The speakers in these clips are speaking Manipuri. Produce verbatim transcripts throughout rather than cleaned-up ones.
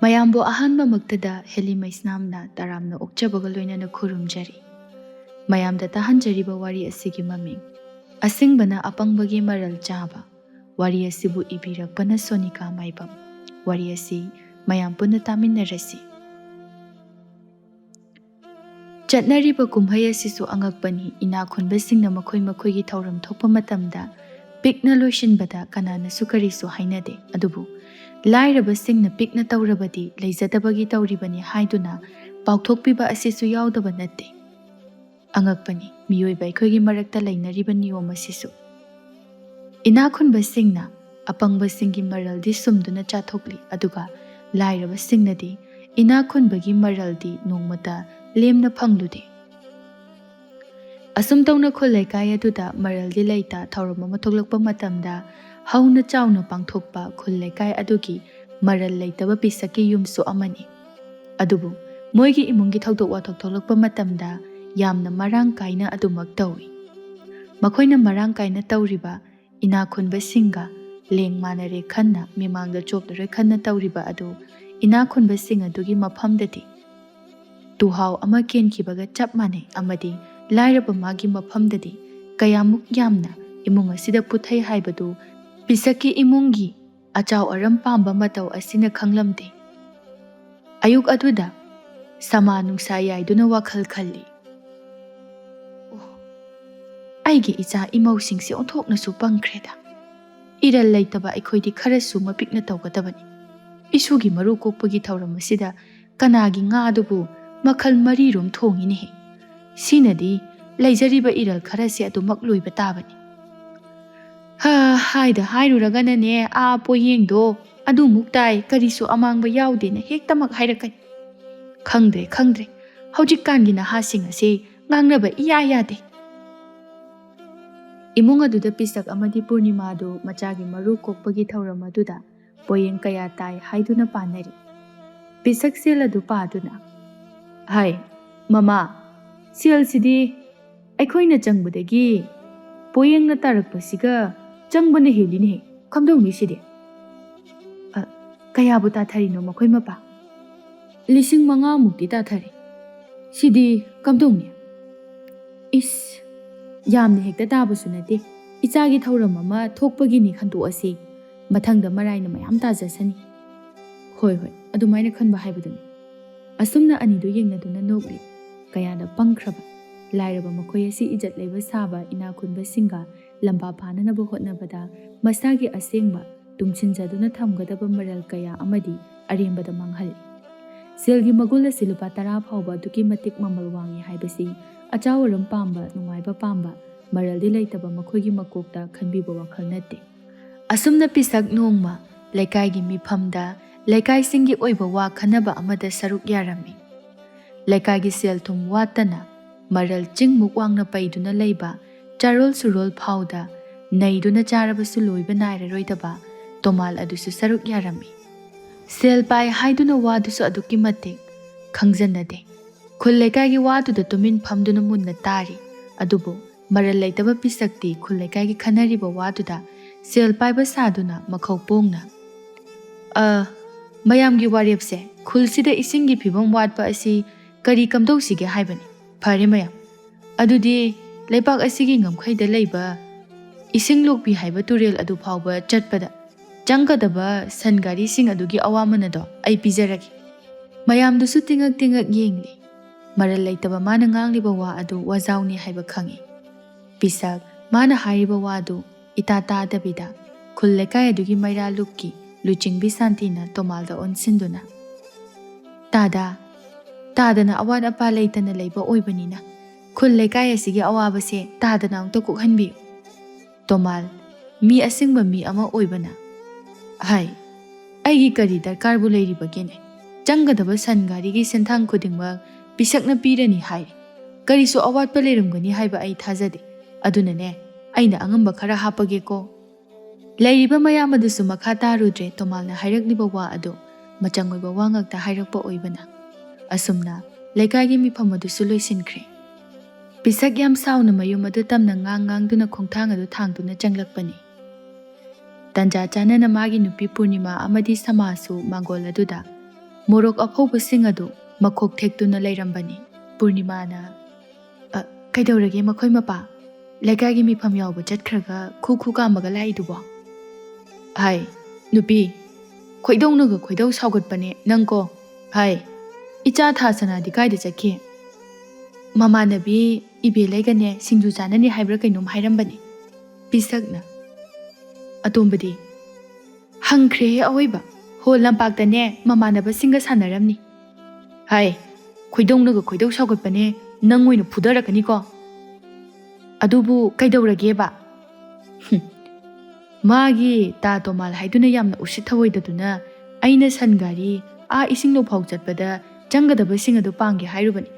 ꯃꯌꯥꯝꯕꯨ ꯑꯍꯥꯟꯕꯃꯛꯇꯗ ꯍꯦꯂꯤ ꯃꯩꯁꯅꯥꯝꯅ ꯇꯔꯥꯝꯅ ꯑꯣꯛꯆꯕꯒ ꯂꯣꯏꯅꯅ ꯈꯨꯔꯨꯝꯖꯔꯤ꯫ ꯃꯌꯥꯝꯗ ꯇꯥꯍꯟꯖꯔꯤꯕ ꯋꯥꯔꯤ ꯑꯁꯤꯒꯤ ꯃꯃꯤꯡ, ꯑꯁꯤꯡꯕꯅ ꯑꯄꯪꯕꯒꯤ ꯃꯔꯜ ꯆꯥꯕ꯫ ꯋꯥꯔꯤ ꯑꯁꯤꯕꯨ ꯏꯕꯤꯔꯛꯄꯅ ꯁꯣꯅꯤꯀꯥ ꯃꯥꯏꯕꯝ꯫ ꯋꯥꯔꯤ ꯑꯁꯤ ꯃꯌꯥꯝ ꯄꯨꯟꯅ ꯇꯥꯃꯤꯟꯅꯔꯁꯤ꯫ ꯆꯠꯅꯔꯤꯕ ꯀꯨꯝꯍꯩ ꯑꯁꯤꯁꯨ ꯑꯉꯛꯄꯅꯤ꯫ ꯏꯅꯥꯛ ꯈꯨꯟꯕꯁꯤꯡꯅ ꯃꯈꯣꯏ ꯃꯈꯣꯏꯒꯤ ꯊꯧꯔꯝ ꯊꯣꯛꯄ ꯃꯇꯝꯗ ꯄꯤꯛꯅ ꯂꯣꯏꯁꯤꯟꯕꯗ ꯀꯅꯥꯅꯁꯨ ꯀꯔꯤꯁꯨ ꯍꯥꯏꯅꯗꯦ꯫ ꯑꯗꯨꯕꯨ ꯂꯥꯏꯔꯕꯁꯤꯡꯅ ꯄꯤꯛꯅ ꯇꯧꯔꯕꯗꯤ ꯂꯩꯖꯗꯕꯒꯤ ꯇꯧꯔꯤꯕꯅꯤ ꯍꯥꯏꯗꯨꯅ ꯄꯥꯎꯊꯣꯛꯄꯤꯕ ꯑꯁꯤꯁꯨ ꯌꯥꯎꯗꯕ ꯅꯠꯇꯦ꯫ ꯑꯉꯛꯄꯅꯤ ꯃꯤꯑꯣꯏꯕ ꯑꯩꯈꯣꯏꯒꯤ ꯃꯔꯛꯇ ꯂꯩꯅꯔꯤꯕ ꯅꯤꯌꯣꯝ ꯑꯁꯤꯁꯨ꯫ ꯏꯅꯥꯛ ꯈꯨꯟꯕꯁꯤꯡꯅ ꯑꯄꯪꯕꯁꯤꯡꯒꯤ ꯃꯔꯜꯗꯤ ꯁꯨꯝꯗꯨꯅ ꯆꯥꯊꯣꯛꯂꯤ, ꯑꯗꯨꯒ ꯂꯥꯏꯔꯕꯁꯤꯡꯅꯗꯤ ꯏꯅꯥꯛ ꯈꯨꯟꯕꯒꯤ ꯃꯔꯜꯗꯤ ꯅꯣꯡꯃꯇ ꯂꯦꯝꯅ ꯐꯪꯂꯨꯗꯦ꯫ ꯑꯁꯨꯝ ꯇꯧꯅ ꯈꯨꯜ ꯂꯩꯀꯥꯏ ꯑꯗꯨꯗ ꯃꯔꯜꯗꯤ ꯂꯩꯇ ꯊꯧꯔꯝ ꯑꯃ ꯊꯣꯛꯂꯛꯄ ꯃꯇꯝꯗ ꯍꯧꯅ ꯆꯥꯎꯅ ꯄꯥꯡꯊꯣꯛꯄ ꯈꯨꯜ ꯂꯩꯀꯥꯏ ꯑꯗꯨꯒꯤ ꯃꯔꯜ ꯂꯩꯇꯕ ꯄꯤꯁꯛꯀꯤ ꯌꯨꯝꯁꯨ ꯑꯃꯅꯤ꯫ ꯑꯗꯨꯕꯨ ꯃꯣꯏꯒꯤ ꯏꯃꯨꯡꯒꯤ ꯊꯧꯗꯣꯛ ꯋꯥꯊꯣꯛ ꯊꯣꯛꯂꯛꯄ ꯃꯇꯝꯗ ꯌꯥꯝꯅ ꯃꯔꯥꯡ ꯀꯥꯏꯅ ꯑꯗꯨꯃꯛ ꯇꯧꯏ꯫ ꯃꯈꯣꯏꯅ ꯃꯔꯥꯡ ꯀꯥꯏꯅ ꯇꯧꯔꯤꯕ ꯏꯅꯥꯛ ꯈꯨꯟꯕꯁꯤꯡꯒ ꯂꯦꯡ ꯃꯥꯟꯅꯔꯦ ꯈꯟꯅ ꯃꯤꯃꯥꯡꯗ ꯆꯣꯞꯂꯔꯣꯏ ꯈꯟꯅ ꯇꯧꯔꯤꯕ ꯑꯗꯨ ꯏꯅꯥꯛ ꯈꯨꯟꯕꯁꯤꯡ ꯑꯗꯨꯒꯤ ꯃꯐꯝꯗꯗꯤ ꯇꯨꯍꯥꯎ ꯑꯃ ꯀꯦꯟꯈꯤꯕꯒ ꯆꯞ ꯃꯥꯟꯅꯩ, ꯑꯃꯗꯤ ꯂꯥꯏꯔꯕ ꯃꯥꯒꯤ ꯃꯐꯝꯗꯗꯤ ꯀꯌꯥꯃꯨꯛ ꯌꯥꯝꯅ ꯏꯃꯨꯡ ꯑꯁꯤꯗ ꯄꯨꯊꯩ ꯍꯥꯏꯕꯗꯨ ꯄꯤꯁꯛꯀꯤ ꯏꯃꯨꯡꯒꯤ ꯑꯆꯥꯎ ꯑꯔꯝ ꯄꯥꯝꯕ ꯃꯇꯧ ꯑꯁꯤꯅ ꯈꯪꯂꯝꯗꯦ꯫ ꯑꯌꯨꯛ ꯑꯗꯨꯗ ꯁꯃꯥ ꯅꯨꯡꯁꯥ ꯌꯥꯏꯗꯨꯅ ꯋꯥꯈꯜ ꯈꯜꯂꯤ꯫ "ꯑꯣ, ꯑꯩꯒꯤ ꯏꯆꯥ ꯏꯃꯧꯁꯤꯡꯁꯦ ꯑꯣꯟꯊꯣꯛꯅꯁꯨ ꯄꯪꯈ꯭ꯔꯦꯗ꯫ ꯏꯔꯜ ꯂꯩꯇꯕ ꯑꯩꯈꯣꯏꯗꯤ ꯈꯔꯁꯨ ꯃꯄꯤꯛꯅ ꯇꯧꯒꯗꯕꯅꯤ꯫ ꯏꯁꯨꯒꯤ ꯃꯔꯨ ꯀꯣꯛꯄꯒꯤ ꯊꯧꯔꯝ ꯑꯁꯤꯗ ꯀꯅꯥꯒꯤ ꯉꯥꯗꯨꯕꯨ ꯃꯈꯜ ꯃꯔꯤꯔꯣꯝ ꯊꯣꯡꯉꯤꯅꯦꯍꯦ꯫ ꯁꯤꯅꯗꯤ ꯂꯩꯖꯔꯤꯕ ꯏꯔꯜ ꯈꯔꯁꯦ ꯑꯗꯨꯃꯛ ꯂꯣꯏꯕ ꯇꯥꯕꯅꯤ꯫ ꯍꯥ, ꯍꯥꯏꯗ ꯍꯥꯏꯔꯨꯔꯒꯅꯅꯦ, ꯑꯥ ꯄꯣꯌꯦꯡꯗꯣ ꯑꯗꯨꯃꯨꯛ ꯇꯥꯏ, ꯀꯔꯤꯁꯨ ꯑꯃꯥꯡꯕ ꯌꯥꯎꯗꯦꯅ ꯍꯦꯛꯇꯃꯛ ꯍꯥꯏꯔꯛꯀꯅꯤ꯫ ꯈꯪꯗ꯭ꯔꯦ, ꯈꯪꯗ꯭ꯔꯦ, ꯍꯧꯖꯤꯛꯀꯥꯟꯒꯤ ꯅꯍꯥꯁꯤꯡ ꯑꯁꯤ ꯉꯥꯡꯅꯕ ꯏꯌꯥ ꯌꯥꯗꯦ꯫" ꯏꯃꯨꯡ ꯑꯗꯨꯗ ꯄꯤꯁꯛ ꯑꯃꯗꯤ ꯄꯨꯔꯅꯤꯃꯥꯗꯨ ꯃꯆꯥꯒꯤ ꯃꯔꯨ ꯀꯣꯛꯄꯒꯤ ꯊꯧꯔꯝ ꯑꯗꯨꯗ ꯄꯣꯌꯦꯡ ꯀꯌꯥ ꯇꯥꯏ ꯍꯥꯏꯗꯨꯅ ꯄꯥꯅꯔꯤ꯫ ꯄꯤꯁꯛ ꯁꯦꯜ ꯑꯗꯨ ꯄꯥꯗꯨꯅ, "ꯍꯥꯏ, ꯃꯃꯥ, ꯁꯦꯜꯁꯤꯗꯤ ꯑꯩꯈꯣꯏꯅ ꯆꯪꯕꯗꯒꯤ ꯄꯣꯌꯦꯡꯅ ꯇꯥꯔꯛꯄꯁꯤꯒ ꯆꯪꯕꯅ ꯍꯦꯜꯂꯤꯅꯦꯍꯦ꯫ ꯀꯝꯗꯧꯅꯤ ꯁꯤꯗꯤ?" ꯑ, "ꯀꯌꯥꯕꯨ ꯇꯥꯊꯔꯤꯅꯣ ꯃꯈꯣꯏ ꯃꯄꯥ?" "ꯂꯤꯁꯤꯡ ꯃꯉꯥꯃꯨꯛꯇꯤ ꯇꯥꯊꯔꯤ꯫ ꯁꯤꯗꯤ ꯀꯝꯗꯧꯅꯤ?" "ꯏꯁ, ꯌꯥꯝꯅ ꯍꯦꯛꯇ ꯇꯥꯕꯁꯨ ꯅꯠꯇꯦ꯫ ꯏꯆꯥꯒꯤ ꯊꯧꯔꯝ ꯑꯃ ꯊꯣꯛꯄꯒꯤꯅꯤ ꯈꯟꯗꯣꯛꯑꯁꯤ꯫ ꯃꯊꯪꯗ ꯃꯔꯥꯏꯅ ꯃꯌꯥꯝ ꯇꯥꯖꯁꯅꯤ꯫" "ꯍꯣꯏ, ꯍꯣꯏ, ꯑꯗꯨꯃꯥꯏꯅ ꯈꯟꯕ ꯍꯥꯏꯕꯗꯨꯅꯤ꯫" ꯑꯁꯨꯝꯅ ꯑꯅꯤꯗꯨ ꯌꯦꯡꯅꯗꯨꯅ ꯅꯣꯛꯂꯤ꯫ ꯀꯌꯥꯗ ꯄꯪꯈ꯭ꯔꯕ! ꯂꯥꯏꯔꯕ ꯃꯈꯣꯏ ꯑꯁꯤ ꯏꯖꯠ ꯂꯩꯕ ꯁꯥꯕ ꯏꯅꯥꯛ ꯈꯨꯟꯕꯁꯤꯡꯒ ꯂꯝꯕꯥ ꯐꯥꯅꯅꯕ ꯍꯣꯠꯅꯕꯗ ꯃꯁꯥꯒꯤ ꯑꯁꯦꯡꯕ ꯇꯨꯡꯁꯤꯟꯖꯗꯨꯅ ꯊꯝꯒꯗꯕ ꯃꯔꯜ ꯀꯌꯥ ꯑꯃꯗꯤ ꯑꯔꯦꯝꯕꯗ ꯃꯥꯡꯍꯜꯂꯤ꯫ ꯁꯦꯜꯒꯤ ꯃꯒꯨꯟ ꯑꯁꯤ ꯂꯨꯄꯥ ꯇꯔꯥ ꯐꯥꯎꯕ ꯑꯗꯨꯛꯀꯤ ꯃꯇꯤꯛ ꯃꯃꯜ ꯋꯥꯡꯏ ꯍꯥꯏꯕꯁꯤ ꯑꯆꯥꯎ ꯑꯔꯝ ꯄꯥꯝꯕ, ꯅꯨꯡꯉꯥꯏꯕ ꯄꯥꯝꯕ, ꯃꯔꯜꯗꯤ ꯂꯩꯇꯕ ꯃꯈꯣꯏꯒꯤ ꯃꯀꯣꯛꯇ ꯈꯟꯕꯤꯕ ꯋꯥꯈꯜ ꯅꯠꯇꯦ꯫ ꯑꯁꯨꯝꯅ ꯄꯤꯁꯛ ꯅꯣꯡꯃ ꯂꯩꯀꯥꯏꯒꯤ ꯃꯤꯐꯝꯗ ꯂꯩꯀꯥꯏꯁꯤꯡꯒꯤ ꯑꯣꯏꯕ ꯋꯥ ꯈꯟꯅꯕ ꯑꯃꯗ ꯁꯔꯨꯛ ꯌꯥꯔꯝꯃꯤ꯫ ꯂꯩꯀꯥꯏꯒꯤ ꯁꯦꯜ ꯊꯨꯝ ꯋꯥꯠꯇꯅ ꯃꯔꯜ ꯆꯤꯡꯃꯨꯛ ꯋꯥꯡꯅ ꯄꯩꯗꯨꯅ ꯂꯩꯕ ꯆꯥꯔꯣꯜ ꯁꯨꯔꯣꯜ ꯐꯥꯎꯗ ꯅꯩꯗꯨꯅ ꯆꯥꯔꯕꯁꯨ ꯂꯣꯏꯕ ꯅꯥꯏꯔꯔꯣꯏꯗꯕ ꯇꯣꯃꯥꯜ ꯑꯗꯨꯁꯨ ꯁꯔꯨꯛ ꯌꯥꯔꯝꯃꯤ꯫ ꯁꯦꯜ ꯄꯥꯏ ꯍꯥꯏꯗꯨꯅ ꯋꯥꯗꯨꯁꯨ ꯑꯗꯨꯛꯀꯤ ꯃꯇꯤꯛ ꯈꯪꯖꯟꯅꯗꯦ꯫ ꯈꯨꯜ ꯂꯩꯀꯥꯏꯒꯤ ꯋꯥꯗꯨꯗ ꯇꯨꯃꯤꯟ ꯐꯝꯗꯨꯅ ꯃꯨꯟꯅ ꯇꯥꯔꯤ꯫ ꯑꯗꯨꯕꯨ ꯃꯔꯜ ꯂꯩꯇꯕ ꯄꯤꯁꯛꯇꯤ ꯈꯨꯜ ꯂꯩꯀꯥꯏꯒꯤ ꯈꯟꯅꯔꯤꯕ ꯋꯥꯗꯨꯗ ꯁꯦꯜ ꯄꯥꯏꯕ ꯁꯥꯗꯨꯅ ꯃꯈꯧ ꯄꯣꯡꯅ, "ꯑ, ꯃꯌꯥꯝꯒꯤ ꯋꯥꯔꯦꯞꯁꯦ, ꯈꯨꯜꯁꯤꯗ ꯏꯁꯤꯡꯒꯤ ꯐꯤꯕꯝ ꯋꯥꯠꯄ ꯑꯁꯤ ꯀꯔꯤ ꯀꯝꯗꯧꯁꯤꯒꯦ ꯍꯥꯏꯕꯅꯤ꯫ ꯐꯔꯦ ꯃꯌꯥꯝ, ꯑꯗꯨꯗꯤ ꯂꯩꯕꯥꯛ ꯑꯁꯤꯒꯤ ꯉꯝꯈꯩꯗ ꯂꯩꯕ ꯏꯁꯤꯡ ꯂꯣꯛꯄꯤ ꯍꯥꯏꯕ ꯇꯨꯔꯦꯜ ꯑꯗꯨ ꯐꯥꯎꯕ ꯆꯠꯄꯗ ꯆꯪꯒꯗꯕ ꯁꯟ ꯒꯥꯔꯤꯁꯤꯡ ꯑꯗꯨꯒꯤ ꯑꯋꯥꯃꯟ ꯑꯗꯣ ꯑꯩ ꯄꯤꯖꯔꯒꯦ꯫" ꯃꯌꯥꯝꯗꯨꯁꯨ ꯇꯤꯉꯛ ꯇꯤꯉꯛ ꯌꯦꯡꯂꯤ꯫ ꯃꯔꯜ ꯂꯩꯇꯕ ꯃꯥꯅ ꯉꯥꯡꯂꯤꯕ ꯋꯥ ꯑꯗꯨ ꯋꯥꯖꯥꯎꯅꯤ ꯍꯥꯏꯕ ꯈꯪꯏ꯫ ꯄꯤꯁꯛ ꯃꯥꯅ ꯍꯥꯏꯔꯤꯕ ꯋꯥ ꯑꯗꯨ ꯏꯇꯥ ꯇꯥꯗꯕꯤꯗ ꯈꯨꯜ ꯂꯩꯀꯥꯏ ꯑꯗꯨꯒꯤ ꯃꯩꯔꯥ ꯂꯨꯞꯀꯤ ꯂꯨꯆꯤꯡꯕꯤ ꯁꯥꯟꯇꯤꯅ ꯇꯣꯃꯥꯜꯗ ꯑꯣꯟꯁꯤꯟꯗꯨꯅ, "ꯇꯥꯗ, ꯇꯥꯗꯅ ꯑꯋꯥꯠ ꯑꯄꯥ ꯂꯩꯇꯅ ꯂꯩꯕ ꯑꯣꯏꯕꯅꯤꯅ ꯈꯨꯜ ꯂꯩꯀꯥꯏ ꯑꯁꯤꯒꯤ ꯑꯋꯥꯕꯁꯦ ꯇꯥꯗꯅ ꯑꯃꯨꯛꯇ ꯀꯣꯛꯍꯟꯕꯤꯌꯨ꯫" ꯇꯣꯃꯥꯜ, ꯃꯤ ꯑꯁꯤꯡꯕ ꯃꯤ ꯑꯃ ꯑꯣꯏꯕꯅ, ꯍꯥꯏ, "ꯑꯩꯒꯤ ꯀꯔꯤ ꯗꯔꯀꯥꯔꯕꯨ ꯂꯩꯔꯤꯕꯒꯦꯅꯦ? ꯆꯪꯒꯗꯕ ꯁꯟ ꯒꯥꯔꯤꯒꯤ ꯁꯦꯟꯊꯥꯡ ꯈꯨꯗꯤꯡꯃꯛ ꯄꯤꯁꯛꯅ ꯄꯤꯔꯅꯤ ꯍꯥꯏꯔꯤ꯫ ꯀꯔꯤꯁꯨ ꯑꯋꯥꯠꯄ ꯂꯩꯔꯝꯒꯅꯤ ꯍꯥꯏꯕ ꯑꯩ ꯊꯥꯖꯗꯦ꯫ ꯑꯗꯨꯅꯅꯦ, ꯑꯩꯅ ꯑꯉꯝꯕ ꯈꯔ ꯍꯥꯞꯄꯒꯦꯀꯣ꯫" ꯂꯩꯔꯤꯕ ꯃꯌꯥꯝ ꯑꯗꯨꯁꯨ ꯃꯈꯥ ꯇꯥꯔꯨꯗ꯭ꯔꯦ ꯇꯣꯃꯥꯜꯅ ꯍꯥꯏꯔꯛꯂꯤꯕ ꯋꯥ ꯑꯗꯨ ꯃꯆꯪ ꯑꯣꯏꯕ ꯋꯥ ꯉꯥꯛꯇ ꯍꯥꯏꯔꯛꯄ ꯑꯣꯏꯕꯅ꯫ ꯑꯁꯨꯝꯅ ꯂꯩꯀꯥꯏꯒꯤ ꯃꯤꯐꯝ ꯑꯗꯨꯁꯨ ꯂꯣꯏꯁꯤꯟꯈ꯭ꯔꯦ꯫ ꯄꯤꯁꯛ ꯌꯥꯝ ꯁꯥꯎꯅ ꯃꯌꯨꯝ ꯑꯗꯨ ꯇꯝꯅ ꯉꯥꯡ ꯉꯥꯡꯗꯨꯅ ꯈꯣꯡꯊꯥꯡ ꯑꯗꯨ ꯊꯥꯡꯗꯨꯅ ꯆꯪꯂꯛꯄꯅꯤ꯫ ꯇꯟꯖꯥ ꯆꯥꯅꯅ ꯃꯥꯒꯤ ꯅꯨꯄꯤ ꯄꯨꯔꯅꯤꯃꯥ ꯑꯃꯗꯤ ꯁꯃꯥꯁꯨ ꯃꯥꯡꯒꯣꯜ ꯑꯗꯨꯗ ꯃꯣꯔꯣꯛ ꯑꯐꯧꯕꯁꯤꯡ ꯑꯗꯨ ꯃꯈꯣꯛ ꯊꯦꯛꯇꯨꯅ ꯂꯩꯔꯝꯕꯅꯤ꯫ ꯄꯨꯔꯅꯤꯃꯥꯅ, "ꯑ, ꯀꯩꯗꯧꯔꯒꯦ ꯃꯈꯣꯏ ꯃꯄꯥ? ꯂꯩꯀꯥꯏꯒꯤ ꯃꯤꯐꯝ ꯌꯥꯎꯕ ꯆꯠꯈ꯭ꯔꯒ ꯈꯨ ꯈꯨ ꯀꯥꯝꯃꯒ ꯂꯥꯛꯏꯗꯨꯕꯣ?" "ꯍꯥꯏ, ꯅꯨꯄꯤ, ꯈꯣꯏꯗꯧꯅꯒ ꯈꯣꯏꯗꯧ ꯁꯥꯎꯒꯠꯄꯅꯦ ꯅꯪꯀꯣ꯫ ꯍꯥꯏ, ꯏꯆꯥ ꯊꯥ ꯁꯅꯥꯗꯤ ꯀꯥꯏꯗ ꯆꯠꯈꯤ?" "ꯃꯃꯥꯟꯅꯕꯤ ꯏꯕꯦꯂꯩꯒꯅꯦ ꯁꯤꯡꯖꯨ ꯆꯥꯅꯅꯤ ꯍꯥꯏꯕ꯭ꯔꯥ ꯀꯩꯅꯣꯝ ꯍꯥꯏꯔꯝꯕꯅꯦ ꯄꯤꯁꯛꯅ꯫" ꯑꯇꯣꯝꯕꯗꯤ, "ꯍꯪꯈ꯭ꯔꯦꯍꯦ ꯑꯋꯣꯏꯕ, ꯍꯣ ꯂꯝꯄꯥꯛꯇꯅꯦ ꯃꯃꯥꯟꯅꯕꯁꯤꯡꯒ ꯁꯥꯟꯅꯔꯝꯅꯤ꯫" "ꯍꯥꯏ, ꯈꯣꯏꯗꯧꯅꯒ ꯈꯣꯏꯗꯧ ꯁꯥꯎꯒꯠꯄꯅꯦ, ꯅꯪ ꯑꯣꯏꯅ ꯐꯨꯗꯔꯛꯀꯅꯤꯀꯣ꯫" "ꯑꯗꯨꯕꯨ ꯀꯩꯗꯧꯔꯒꯦꯕ?" "ꯍꯨꯝ, ꯃꯥꯒꯤ ꯇꯥ ꯇꯣꯃꯥꯜ ꯍꯥꯏꯗꯨꯅ ꯌꯥꯝꯅ ꯎꯁꯤꯠ ꯊꯑꯣꯏꯗꯗꯨꯅ ꯑꯩꯅ ꯁꯟ ꯒꯥꯔꯤ ꯑꯥ ꯏꯁꯤꯡ ꯂꯧꯐꯥꯎ ꯆꯠꯄꯗ ꯆꯪꯒꯗꯕꯁꯤꯡ ꯑꯗꯨ ꯄꯥꯡꯒꯦ ꯍꯥꯏꯔꯨꯕꯅꯤ꯫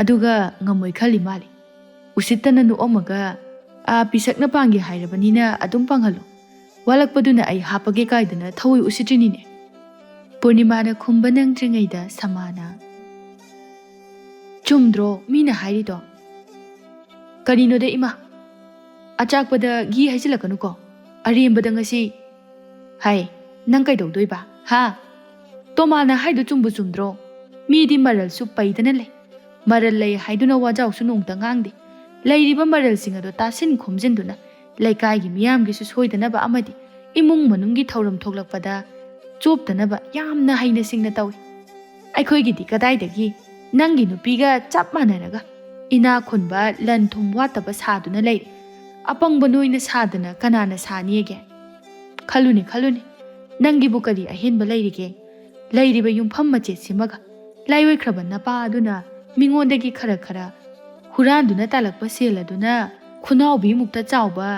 ꯑꯗꯨꯒ ꯉꯝꯃꯣꯏ ꯈꯜꯂꯤ ꯃꯥꯜꯂꯤ꯫ ꯎꯁꯤꯠꯇꯅ ꯅꯣꯛꯑꯝꯃꯒ, 'ꯑꯥ, ꯄꯤꯁꯛꯅ ꯄꯥꯡꯒꯦ ꯍꯥꯏꯔꯕꯅꯤꯅ ꯑꯗꯨꯝ ꯄꯥꯡꯍꯜꯂꯣ꯫ ꯋꯥꯠꯂꯛꯄꯗꯨꯅ ꯑꯩ ꯍꯥꯞꯄꯒꯦ' ꯀꯥꯏꯗꯅ ꯊꯑꯣꯏ ꯎꯁꯤꯠꯇ꯭ꯔꯤꯅꯤꯅꯦ꯫" ꯄꯨꯔꯅꯤꯃꯥꯅ ꯈꯨꯝꯕ ꯅꯪꯗ꯭ꯔꯤꯉꯩꯗ ꯁꯃꯥꯅ, "ꯆꯨꯝꯗ꯭ꯔꯣ ꯃꯤꯅ ꯍꯥꯏꯔꯤꯗꯣ?" "ꯀꯔꯤꯅꯣꯗ ꯏꯃꯥ, ꯑꯆꯥꯛꯄꯗ ꯘꯤ ꯍꯩꯖꯤꯜꯂꯛꯀꯅꯨꯀꯣ꯫ ꯑꯔꯦꯝꯕꯗ ꯉꯁꯤ" "ꯍꯥꯏ, ꯅꯪ ꯀꯩꯗꯧꯗꯣꯏꯕ, ꯍꯥ? ꯇꯣꯃꯥꯅ ꯍꯥꯏꯗꯣ ꯆꯨꯝꯕꯨ ꯆꯨꯝꯗ꯭ꯔꯣ? ꯃꯤꯗꯤ ꯃꯔꯜꯁꯨ ꯄꯩꯗꯅ ꯂꯩ꯫ ꯃꯔꯜ ꯂꯩ ꯍꯥꯏꯗꯨꯅ ꯋꯥꯖꯥꯎꯁꯨ ꯅꯣꯡꯇ ꯉꯥꯡꯗꯦ꯫ ꯂꯩꯔꯤꯕ ꯃꯔꯜꯁꯤꯡ ꯑꯗꯣ ꯇꯥꯁꯤꯟ ꯈꯣꯝꯖꯤꯟꯗꯨꯅ ꯂꯩꯀꯥꯏꯒꯤ ꯃꯤꯌꯥꯝꯒꯤꯁꯨ ꯁꯣꯏꯗꯅꯕ ꯑꯃꯗꯤ ꯏꯃꯨꯡ ꯃꯅꯨꯡꯒꯤ ꯊꯧꯔꯝ ꯊꯣꯛꯂꯛꯄꯗ ꯆꯣꯞꯇꯅꯕ ꯌꯥꯝꯅ ꯍꯩꯅ ꯁꯤꯡꯅ ꯇꯧꯏ꯫ ꯑꯩꯈꯣꯏꯒꯤꯗꯤ ꯀꯗꯥꯏꯗꯒꯤ ꯅꯪꯒꯤ ꯅꯨꯄꯤꯒ ꯆꯞ ꯃꯥꯟꯅꯔꯒ ꯏꯅꯥ ꯈꯨꯟꯕ, ꯂꯟ ꯊꯨꯝ ꯋꯥꯠꯇꯕ ꯁꯥꯗꯨꯅ ꯂꯩꯔꯦ꯫ ꯑꯄꯪꯕ ꯅꯣꯏꯅ ꯁꯥꯗꯅ ꯀꯅꯥꯅ ꯁꯥꯅꯤꯒꯦ? ꯈꯜꯂꯨꯅꯦ, ꯈꯜꯂꯨꯅꯦ, ꯅꯪꯒꯤꯕꯨ ꯀꯔꯤ ꯑꯍꯦꯟꯕ ꯂꯩꯔꯤꯒꯦ? ꯂꯩꯔꯤꯕ ꯌꯨꯝꯐꯝ ꯃꯆꯦꯠꯁꯤꯃꯒ ꯂꯥꯏꯑꯣꯏꯈ꯭ꯔꯕ ꯅꯄꯥ ꯑꯗꯨꯅ ꯃꯤꯉꯣꯟꯗꯒꯤ ꯈꯔ ꯈꯔ ꯍꯨꯔꯥꯟꯗꯨꯅ ꯇꯥꯜꯂꯛꯄ ꯁꯦꯜ ꯑꯗꯨꯅ ꯈꯨꯅꯥꯎꯕꯤꯃꯨꯛꯇ ꯆꯥꯎꯕ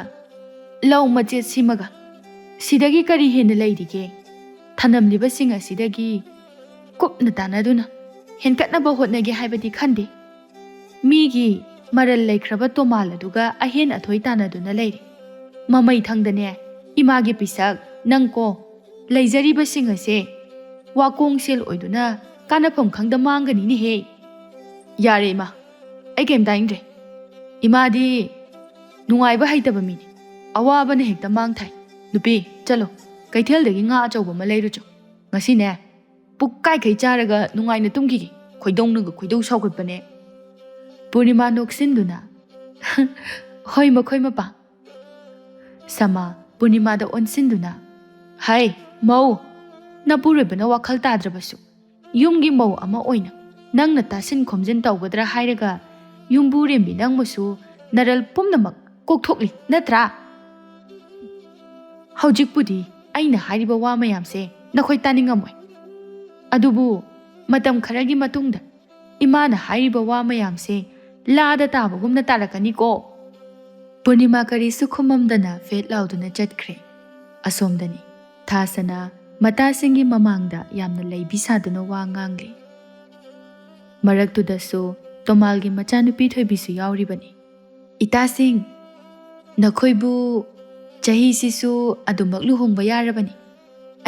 ꯂꯧ ꯃꯆꯦꯠꯁꯤꯃꯒ ꯁꯤꯗꯒꯤ ꯀꯔꯤ ꯍꯦꯟꯅ ꯂꯩꯔꯤꯒꯦ? ꯊꯅꯝꯂꯤꯕꯁꯤꯡ ꯑꯁꯤꯗꯒꯤ ꯀꯨꯞꯅ ꯇꯥꯟꯅꯗꯨꯅ ꯍꯦꯟꯒꯠꯅꯕ ꯍꯣꯠꯅꯒꯦ ꯍꯥꯏꯕꯗꯤ ꯈꯟꯗꯦ꯫ ꯃꯤꯒꯤ ꯃꯔꯜ ꯂꯩꯈ꯭ꯔꯕ ꯇꯣꯃꯥꯜ ꯑꯗꯨꯒ ꯑꯍꯦꯟ ꯑꯊꯣꯏ ꯇꯥꯟꯅꯗꯨꯅ ꯂꯩꯔꯦ꯫ ꯃꯃꯩ ꯊꯪꯗꯅꯦ, ꯏꯃꯥꯒꯤ ꯄꯤꯁꯛ, ꯅꯪꯀꯣ, ꯂꯩꯖꯔꯤꯕꯁꯤꯡ ꯑꯁꯦ ꯋꯥꯀꯣꯡ ꯁꯦꯜ ꯑꯣꯏꯗꯨꯅ ꯀꯥꯟꯅꯐꯝ ꯈꯪꯗ ꯃꯥꯡꯒꯅꯤꯅꯦꯍꯦ꯫" "ꯌꯥꯔꯦ ꯏꯃꯥ, ꯑꯩ ꯀꯩꯝ ꯇꯥꯅꯤꯡꯗ꯭ꯔꯦ꯫ ꯏꯃꯥꯗꯤ ꯅꯨꯡꯉꯥꯏꯕ ꯍꯩꯇꯕ ꯃꯤꯅꯤ, ꯑꯋꯥꯕꯅ ꯍꯦꯛꯇ ꯃꯥꯡ ꯊꯥꯏ꯫ "ꯅꯨꯄꯤ, ꯆꯠꯂꯣ, ꯀꯩꯊꯦꯜꯗꯒꯤ ꯉꯥ ꯑꯆꯧꯕ ꯑꯃ ꯂꯩꯔꯨꯆꯣ꯫ ꯉꯁꯤꯅꯦ, ꯄꯨꯛ ꯀꯥꯏꯈꯩ ꯆꯥꯔꯒ ꯅꯨꯡꯉꯥꯏꯅ ꯇꯨꯝꯈꯤꯒꯦ꯫ ꯈꯣꯏꯗꯧꯅꯒ ꯈꯣꯏꯗꯧ ꯁꯥꯎꯒꯠꯄꯅꯦ꯫" ꯄꯨꯔꯅꯤꯃꯥ ꯅꯣꯛꯁꯤꯟꯗꯨꯅ, "ꯍꯣꯏ, ꯃꯈꯣꯏ ꯃꯄꯥ꯫" ꯁꯃꯥ ꯄꯨꯔꯅꯤꯃꯥꯗ ꯑꯣꯟꯁꯤꯟꯗꯨꯅ, "ꯍꯩ, ꯃꯧ, ꯅꯄꯨꯔꯣꯏꯕꯅ ꯋꯥꯈꯜ ꯇꯥꯗ꯭ꯔꯕꯁꯨ, ꯌꯨꯝꯒꯤ ꯃꯧ ꯑꯃ ꯑꯣꯏꯅ ꯅꯪꯅ ꯇꯥꯁꯤꯟ ꯈꯣꯝꯖꯤꯟ ꯇꯧꯒꯗ꯭ꯔꯥ ꯍꯥꯏꯔꯒ, ꯌꯨꯝꯕꯨꯔꯦꯝꯕꯤ ꯅꯪꯕꯨꯁꯨ ꯅꯔꯜ ꯄꯨꯝꯅꯃꯛ ꯀꯣꯛꯊꯣꯛꯂꯤ ꯅꯠꯇ꯭ꯔꯥ? ꯍꯧꯖꯤꯛꯄꯨꯗꯤ ꯑꯩꯅ ꯍꯥꯏꯔꯤꯕ ꯋꯥ ꯃꯌꯥꯝꯁꯦ ꯅꯈꯣꯏ ꯇꯥꯅꯤꯡꯉꯝꯃꯣꯏ꯫ ꯑꯗꯨꯕꯨ ꯃꯇꯝ ꯈꯔꯒꯤ ꯃꯇꯨꯡꯗ ꯏꯃꯥꯅ ꯍꯥꯏꯔꯤꯕ ꯋꯥ ꯃꯌꯥꯝꯁꯦ ꯂꯥꯗ ꯇꯥꯕꯒꯨꯝꯅ ꯇꯥꯔꯛꯀꯅꯤꯀꯣ꯫" ꯄꯨꯔꯅꯤꯃꯥ ꯀꯔꯤꯁꯨ ꯈꯨꯝꯃꯝꯗꯅ ꯐꯦꯠ ꯂꯥꯎꯗꯨꯅ ꯆꯠꯈ꯭ꯔꯦ꯫ ꯑꯁꯣꯝꯗꯅꯤ, ꯊꯥꯁꯅꯥ ꯃꯇꯥꯁꯤꯡꯒꯤ ꯃꯃꯥꯡꯗ ꯌꯥꯝꯅ ꯂꯩꯕꯤ ꯁꯥꯗꯨꯅ ꯋꯥ ꯉꯥꯡꯂꯤ꯫ ꯃꯔꯛꯇꯨꯗꯁꯨ ꯇꯣꯃꯥꯜꯒꯤ ꯃꯆꯥꯅꯨꯄꯤ ꯊꯣꯏꯕꯤꯁꯨ ꯌꯥꯎꯔꯤꯕꯅꯤ꯫ "ꯏꯇꯥꯁꯤꯡ, ꯅꯈꯣꯏꯕꯨ ꯆꯍꯤꯁꯤꯁꯨ ꯑꯗꯨꯃꯛ ꯂꯨꯍꯣꯡꯕ ꯌꯥꯔꯕꯅꯤ꯫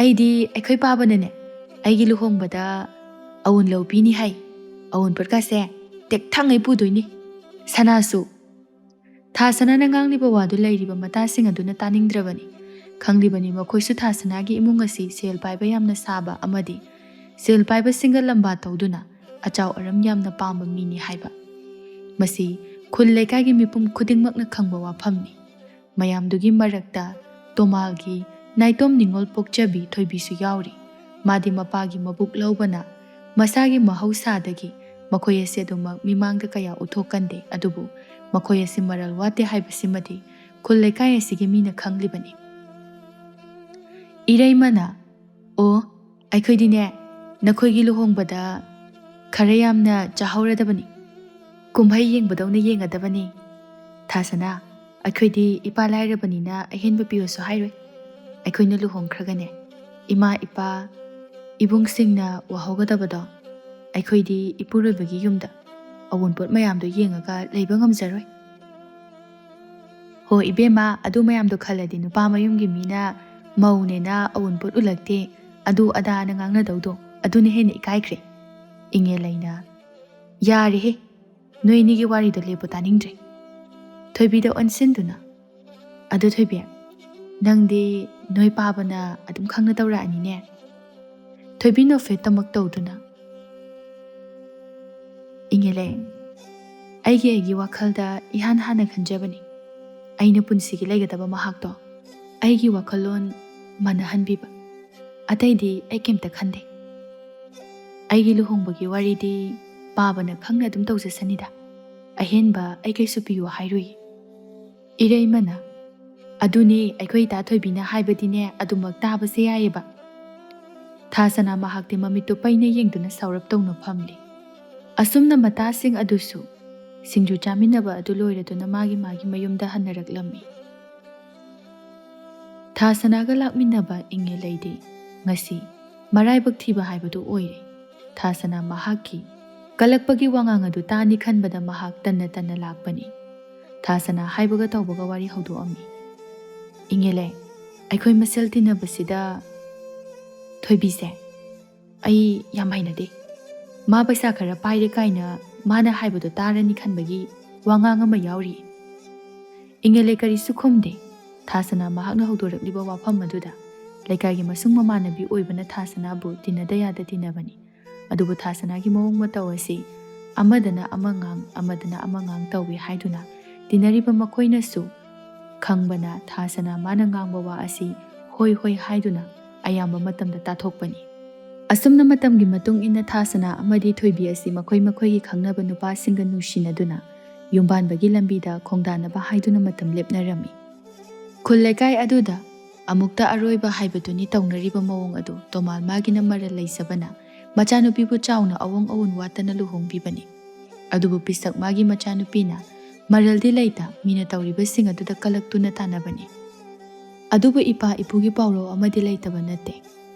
ꯑꯩꯗꯤ ꯑꯩꯈꯣꯏ ꯄꯥꯕꯅꯅꯦ, ꯑꯩꯒꯤ ꯂꯨꯍꯣꯡꯕꯗ ꯑꯎꯟ ꯂꯧꯕꯤꯅꯤ ꯍꯥꯏ꯫ ꯑꯎꯟꯄꯣꯠꯀꯁꯦ ꯇꯦꯛꯊꯉꯩ ꯄꯨꯗꯣꯏꯅꯤ꯫" ꯁꯅꯥꯁꯨ꯫ ꯊꯥꯁꯅꯥꯅ ꯉꯥꯡꯂꯤꯕ ꯋꯥꯗꯨ ꯂꯩꯔꯤꯕ ꯃꯇꯥꯁꯤꯡ ꯑꯗꯨꯅ ꯇꯥꯅꯤꯡꯗ꯭ꯔꯕꯅꯤ꯫ ꯈꯪꯂꯤꯕꯅꯤ ꯃꯈꯣꯏꯁꯨ ꯊꯥꯁꯅꯥꯒꯤ ꯏꯃꯨꯡ ꯑꯁꯤ ꯁꯦꯜ ꯄꯥꯏꯕ ꯌꯥꯝꯅ ꯁꯥꯕ ꯑꯃꯗꯤ ꯁꯦꯜ ꯄꯥꯏꯕꯁꯤꯡꯒ ꯂꯝꯕꯥ ꯇꯧꯗꯨꯅ ꯑꯆꯥꯎ ꯑꯔꯝ ꯌꯥꯝꯅ ꯄꯥꯝꯕ ꯃꯤꯅꯤ ꯍꯥꯏꯕ꯫ ꯃꯁꯤ ꯈꯨꯜ ꯂꯩꯀꯥꯏꯒꯤ ꯃꯤꯄꯨꯝ ꯈꯨꯗꯤꯡꯃꯛꯅ ꯈꯪꯕ ꯋꯥꯐꯝꯅꯤ꯫ ꯃꯌꯥꯝꯗꯨꯒꯤ ꯃꯔꯛꯇ ꯇꯣꯃꯥꯜꯒꯤ ꯅꯥꯏꯇꯣꯝ ꯅꯤꯉꯣꯜ ꯄꯣꯛꯆꯕꯤ ꯊꯣꯏꯕꯤꯁꯨ ꯌꯥꯎꯔꯤ꯫ ꯃꯥꯗꯤ ꯃꯄꯥꯒꯤ ꯃꯕꯨꯛ ꯂꯧꯕꯅ ꯃꯁꯥꯒꯤ ꯃꯍꯧꯁꯥꯗꯒꯤ ꯃꯈꯣꯏ ꯑꯁꯤ ꯑꯗꯨꯃꯛ ꯃꯤꯃꯥꯡꯗ ꯀꯌꯥ ꯎꯠꯊꯣꯛꯀꯟꯗꯦ, ꯑꯗꯨꯕꯨ ꯃꯈꯣꯏ ꯑꯁꯤ ꯃꯔꯜ ꯋꯥꯠꯇꯦ ꯍꯥꯏꯕꯁꯤꯃꯗꯤ ꯈꯨꯜ ꯂꯩꯀꯥꯏ ꯑꯁꯤꯒꯤ ꯃꯤꯅ ꯈꯪꯂꯤꯕꯅꯤ꯫ ꯏꯔꯩꯃꯅ, "ꯑꯣ, ꯑꯩꯈꯣꯏꯗꯤꯅꯦ, ꯅꯈꯣꯏꯒꯤ ꯂꯨꯍꯣꯡꯕꯗ ꯈꯔ ꯌꯥꯝꯅ ꯆꯥꯍꯧꯔꯗꯕꯅꯤ꯫ ꯀꯨꯝꯍꯩ ꯌꯦꯡꯕꯗꯧꯅ ꯌꯦꯡꯒꯗꯕꯅꯤ꯫ ꯊꯥꯁꯅꯥ, ꯑꯩꯈꯣꯏꯗꯤ ꯏꯄꯥ ꯂꯥꯏꯔꯕꯅꯤꯅ ꯑꯍꯦꯟꯕ ꯄꯤꯌꯣꯁꯨ ꯍꯥꯏꯔꯣꯏ꯫ ꯑꯩꯈꯣꯏꯅ ꯂꯨꯍꯣꯡꯈ꯭ꯔꯒꯅꯦ, ꯏꯃꯥ ꯏꯄꯥ ꯏꯕꯨꯡꯁꯤꯡꯅ ꯋꯥꯍꯧꯒꯗꯕꯗꯣ ꯑꯩꯈꯣꯏꯗꯤ ꯏꯄꯨꯔꯣꯏꯕꯒꯤ ꯌꯨꯝꯗ ꯑꯋꯨꯟꯄꯣꯠ ꯃꯌꯥꯝꯗꯣ ꯌꯦꯡꯉꯒ ꯂꯩꯕ ꯉꯝꯖꯔꯣꯏ꯫" "ꯍꯣ ꯏꯕꯦꯝꯃ, ꯑꯗꯨ ꯃꯌꯥꯝꯗꯣ ꯈꯜꯂꯗꯤ ꯅꯨꯄꯥ ꯃꯌꯨꯝꯒꯤ ꯃꯤꯅ ꯃꯧꯅꯦꯅ ꯑꯋꯨꯟꯄꯣꯠ ꯎꯠꯂꯛꯇꯦ, ꯑꯗꯨ ꯑꯗꯥꯅ ꯉꯥꯡꯅꯗꯧꯗꯣ ꯑꯗꯨꯅ ꯍꯦꯟꯅ ꯏꯀꯥꯏꯈ꯭ꯔꯦ꯫" ꯏꯉꯦꯜꯂꯩꯅ, "ꯌꯥꯔꯦꯍꯦ, ꯅꯣꯏ ꯑꯅꯤꯒꯤ ꯋꯥꯔꯤꯗꯣ ꯂꯦꯞꯄꯨ, ꯇꯥꯅꯤꯡꯗ꯭ꯔꯦ꯫" ꯊꯣꯏꯕꯤꯗ ꯑꯣꯟꯁꯤꯟꯗꯨꯅ, "ꯑꯗꯨ ꯊꯣꯏꯕꯤ, ꯅꯪꯗꯤ ꯅꯣꯏ ꯄꯥꯕꯅ ꯑꯗꯨꯝ ꯈꯪꯅ ꯇꯧꯔꯛꯑꯅꯤꯅꯦ꯫ ꯊꯣꯏꯕꯤ ꯅꯣꯛꯐꯦꯠꯇꯃꯛ ꯇꯧꯗꯨꯅ, "ꯏꯪꯉꯦꯂꯦ, ꯑꯩꯒꯤ ꯑꯩꯒꯤ ꯋꯥꯈꯜꯗ ꯏꯍꯥꯟ ꯍꯥꯟꯅ ꯈꯟꯖꯕꯅꯤ, ꯑꯩꯅ ꯄꯨꯟꯁꯤꯒꯤ ꯂꯩꯒꯗꯕ ꯃꯍꯥꯛꯇꯣ ꯑꯩꯒꯤ ꯋꯥꯈꯜꯂꯣꯟ ꯃꯥꯟꯅꯍꯟꯕꯤꯕ꯫ ꯑꯇꯩꯗꯤ ꯑꯩ ꯀꯩꯝꯇ ꯈꯟꯗꯦ꯫ ꯑꯩꯒꯤ ꯂꯨꯍꯣꯡꯕꯒꯤ ꯋꯥꯔꯤꯗꯤ ꯄꯥꯕꯅ ꯈꯪꯅ ꯑꯗꯨꯝ ꯇꯧꯖꯁꯅꯤꯗ꯫ ꯑꯍꯦꯟꯕ ꯑꯩ ꯀꯩꯁꯨ ꯄꯤꯌꯨ ꯍꯥꯏꯔꯨꯏ꯫" ꯏꯔꯩꯃꯅ, "ꯑꯗꯨꯅꯦ ꯑꯩꯈꯣꯏ ꯏꯇꯥ ꯊꯣꯏꯕꯤꯅ ꯍꯥꯏꯕꯗꯤꯅꯦ, ꯑꯗꯨꯃꯛ ꯇꯥꯕꯁꯦ ꯌꯥꯏꯌꯦꯕ꯫" ꯊꯥꯁꯅꯥ ꯃꯍꯥꯛꯇꯤ ꯃꯃꯤꯠꯇꯨ ꯄꯩꯅ ꯌꯦꯡꯗꯨꯅ ꯁꯥꯎꯔꯞ ꯇꯧꯅ ꯐꯝꯂꯤ꯫ ꯑꯁꯨꯝꯅ ꯃꯇꯥꯁꯤꯡ ꯑꯗꯨꯁꯨ ꯁꯤꯡꯖꯨ ꯆꯥꯃꯤꯟꯅꯕ ꯑꯗꯨ ꯂꯣꯏꯔꯗꯨꯅ ꯃꯥꯒꯤ ꯃꯥꯒꯤ ꯃꯌꯨꯝꯗ ꯍꯟꯅꯔꯛꯂꯝꯃꯤ꯫ ꯊꯥꯁꯅꯥꯒ ꯂꯥꯛꯃꯤꯟꯅꯕ ꯏꯪꯉꯦꯂꯩꯗꯤ ꯉꯁꯤ ꯃꯔꯥꯏꯕꯛ ꯊꯤꯕ ꯍꯥꯏꯕꯗꯨ ꯑꯣꯏꯔꯦ꯫ ꯊꯥꯁꯅꯥ ꯃꯍꯥꯛꯀꯤ ꯀꯂꯛꯄꯒꯤ ꯋꯥꯉꯥꯡ ꯑꯗꯨ ꯇꯥꯅꯤ ꯈꯟꯕꯗ ꯃꯍꯥꯛ ꯇꯟꯅ ꯇꯟꯅ ꯂꯥꯛꯄꯅꯤ꯫ ꯊꯥꯁꯅꯥ ꯍꯥꯏꯕꯒ ꯇꯧꯕꯒ ꯋꯥꯔꯤ ꯍꯧꯗꯣꯛꯑꯝꯃꯤ꯫ "ꯏꯪꯉꯦꯂꯩ, ꯑꯩꯈꯣꯏ ꯃꯁꯦꯜ ꯇꯤꯟꯅꯕꯁꯤꯗ ꯊꯣꯏꯕꯤꯁꯦ ꯑꯩ ꯌꯥꯝ ꯍꯩꯅꯗꯦ꯫ ꯃꯥ ꯄꯩꯁꯥ ꯈꯔ ꯄꯥꯏꯔꯦ ꯀꯥꯏꯅ ꯃꯥꯅ ꯍꯥꯏꯕꯗꯣ ꯇꯥꯔꯅꯤ ꯈꯟꯕꯒꯤ ꯋꯥꯉꯥꯡ ꯑꯃ ꯌꯥꯎꯔꯤ꯫" ꯏꯪꯉꯦꯂꯩ ꯀꯔꯤꯁꯨ ꯈꯨꯝꯗꯦ꯫ ꯊꯥꯁꯅꯥ ꯃꯍꯥꯛꯅ ꯍꯧꯗꯣꯔꯛꯂꯤꯕ ꯋꯥꯐꯝ ꯑꯗꯨꯗ ꯂꯩꯀꯥꯏꯒꯤ ꯃꯁꯨꯡ ꯃꯃꯥꯟꯅꯕꯤ ꯑꯣꯏꯕꯅ ꯊꯥꯁꯅꯥꯕꯨ ꯇꯤꯟꯅꯗ ꯌꯥꯗ ꯇꯤꯟꯅꯕꯅꯤ꯫ ꯑꯗꯨꯕꯨ ꯊꯥꯁꯅꯥꯒꯤ ꯃꯑꯣꯡ ꯃꯇꯧ ꯑꯁꯤ ꯑꯃꯗꯅ ꯑꯃ ꯉꯥꯡ, ꯑꯃꯗꯅ ꯑꯃ ꯉꯥꯡ ꯇꯧꯏ ꯍꯥꯏꯗꯨꯅ ꯇꯤꯟꯅꯔꯤꯕ ꯃꯈꯣꯏꯅꯁꯨ ꯈꯪꯕꯅ ꯊꯥꯁꯅꯥ ꯃꯥꯅ ꯉꯥꯡꯕ ꯋꯥ ꯑꯁꯤ ꯍꯣꯏ ꯍꯣꯏ ꯍꯥꯏꯗꯨꯅ ꯑꯌꯥꯝꯕ ꯃꯇꯝꯗ ꯇꯥꯊꯣꯛꯄꯅꯤ꯫ ꯑꯁꯨꯝꯅ ꯃꯇꯝꯒꯤ ꯃꯇꯨꯡ ꯏꯟꯅ ꯊꯥꯁꯅꯥ ꯑꯃꯗꯤ ꯊꯣꯏꯕꯤ ꯑꯁꯤ ꯃꯈꯣꯏ ꯃꯈꯣꯏꯒꯤ ꯈꯪꯅꯕ ꯅꯨꯄꯥꯁꯤꯡꯒ ꯅꯨꯡꯁꯤꯅꯗꯨꯅ ꯌꯨꯝꯕꯥꯟꯕꯒꯤ ꯂꯝꯕꯤꯗ ꯈꯣꯡꯗꯥꯅꯕ ꯍꯥꯏꯗꯨꯅ ꯃꯇꯝ ꯂꯦꯞꯅꯔꯝꯃꯤ꯫ ꯈꯨꯜ ꯂꯩꯀꯥꯏ ꯑꯗꯨꯗ ꯑꯃꯨꯛꯇ ꯑꯔꯣꯏꯕ ꯍꯥꯏꯕꯗꯨꯅꯤ ꯇꯧꯅꯔꯤꯕ ꯃꯑꯣꯡ ꯑꯗꯨ꯫ ꯇꯣꯃꯥꯜ ꯃꯥꯒꯤꯅ ꯃꯔꯜ ꯂꯩꯖꯕꯅ ꯃꯆꯥꯅꯨꯄꯤꯕꯨ ꯆꯥꯎꯅ ꯑꯋꯣꯡ ꯑꯋꯨꯟ ꯋꯥꯠꯇꯅ ꯂꯨꯍꯣꯡꯕꯤꯕꯅꯤ꯫ ꯑꯗꯨꯕꯨ ꯄꯤꯁꯛ ꯃꯥꯒꯤ ꯃꯆꯥꯅꯨꯄꯤꯅ ꯃꯔꯜꯗꯤ ꯂꯩꯇ ꯃꯤꯅ ꯇꯧꯔꯤꯕꯁꯤꯡ ꯑꯗꯨꯗ ꯀꯂꯛꯇꯨꯅ ꯇꯥꯟꯅꯕꯅꯤ꯫ ꯑꯗꯨꯕꯨ ꯏꯄꯥ ꯏꯄꯨꯒꯤ ꯄꯥꯎꯔꯧ ꯑꯃꯗꯤ ꯂꯩꯇꯕ ꯅꯠꯇꯦ꯫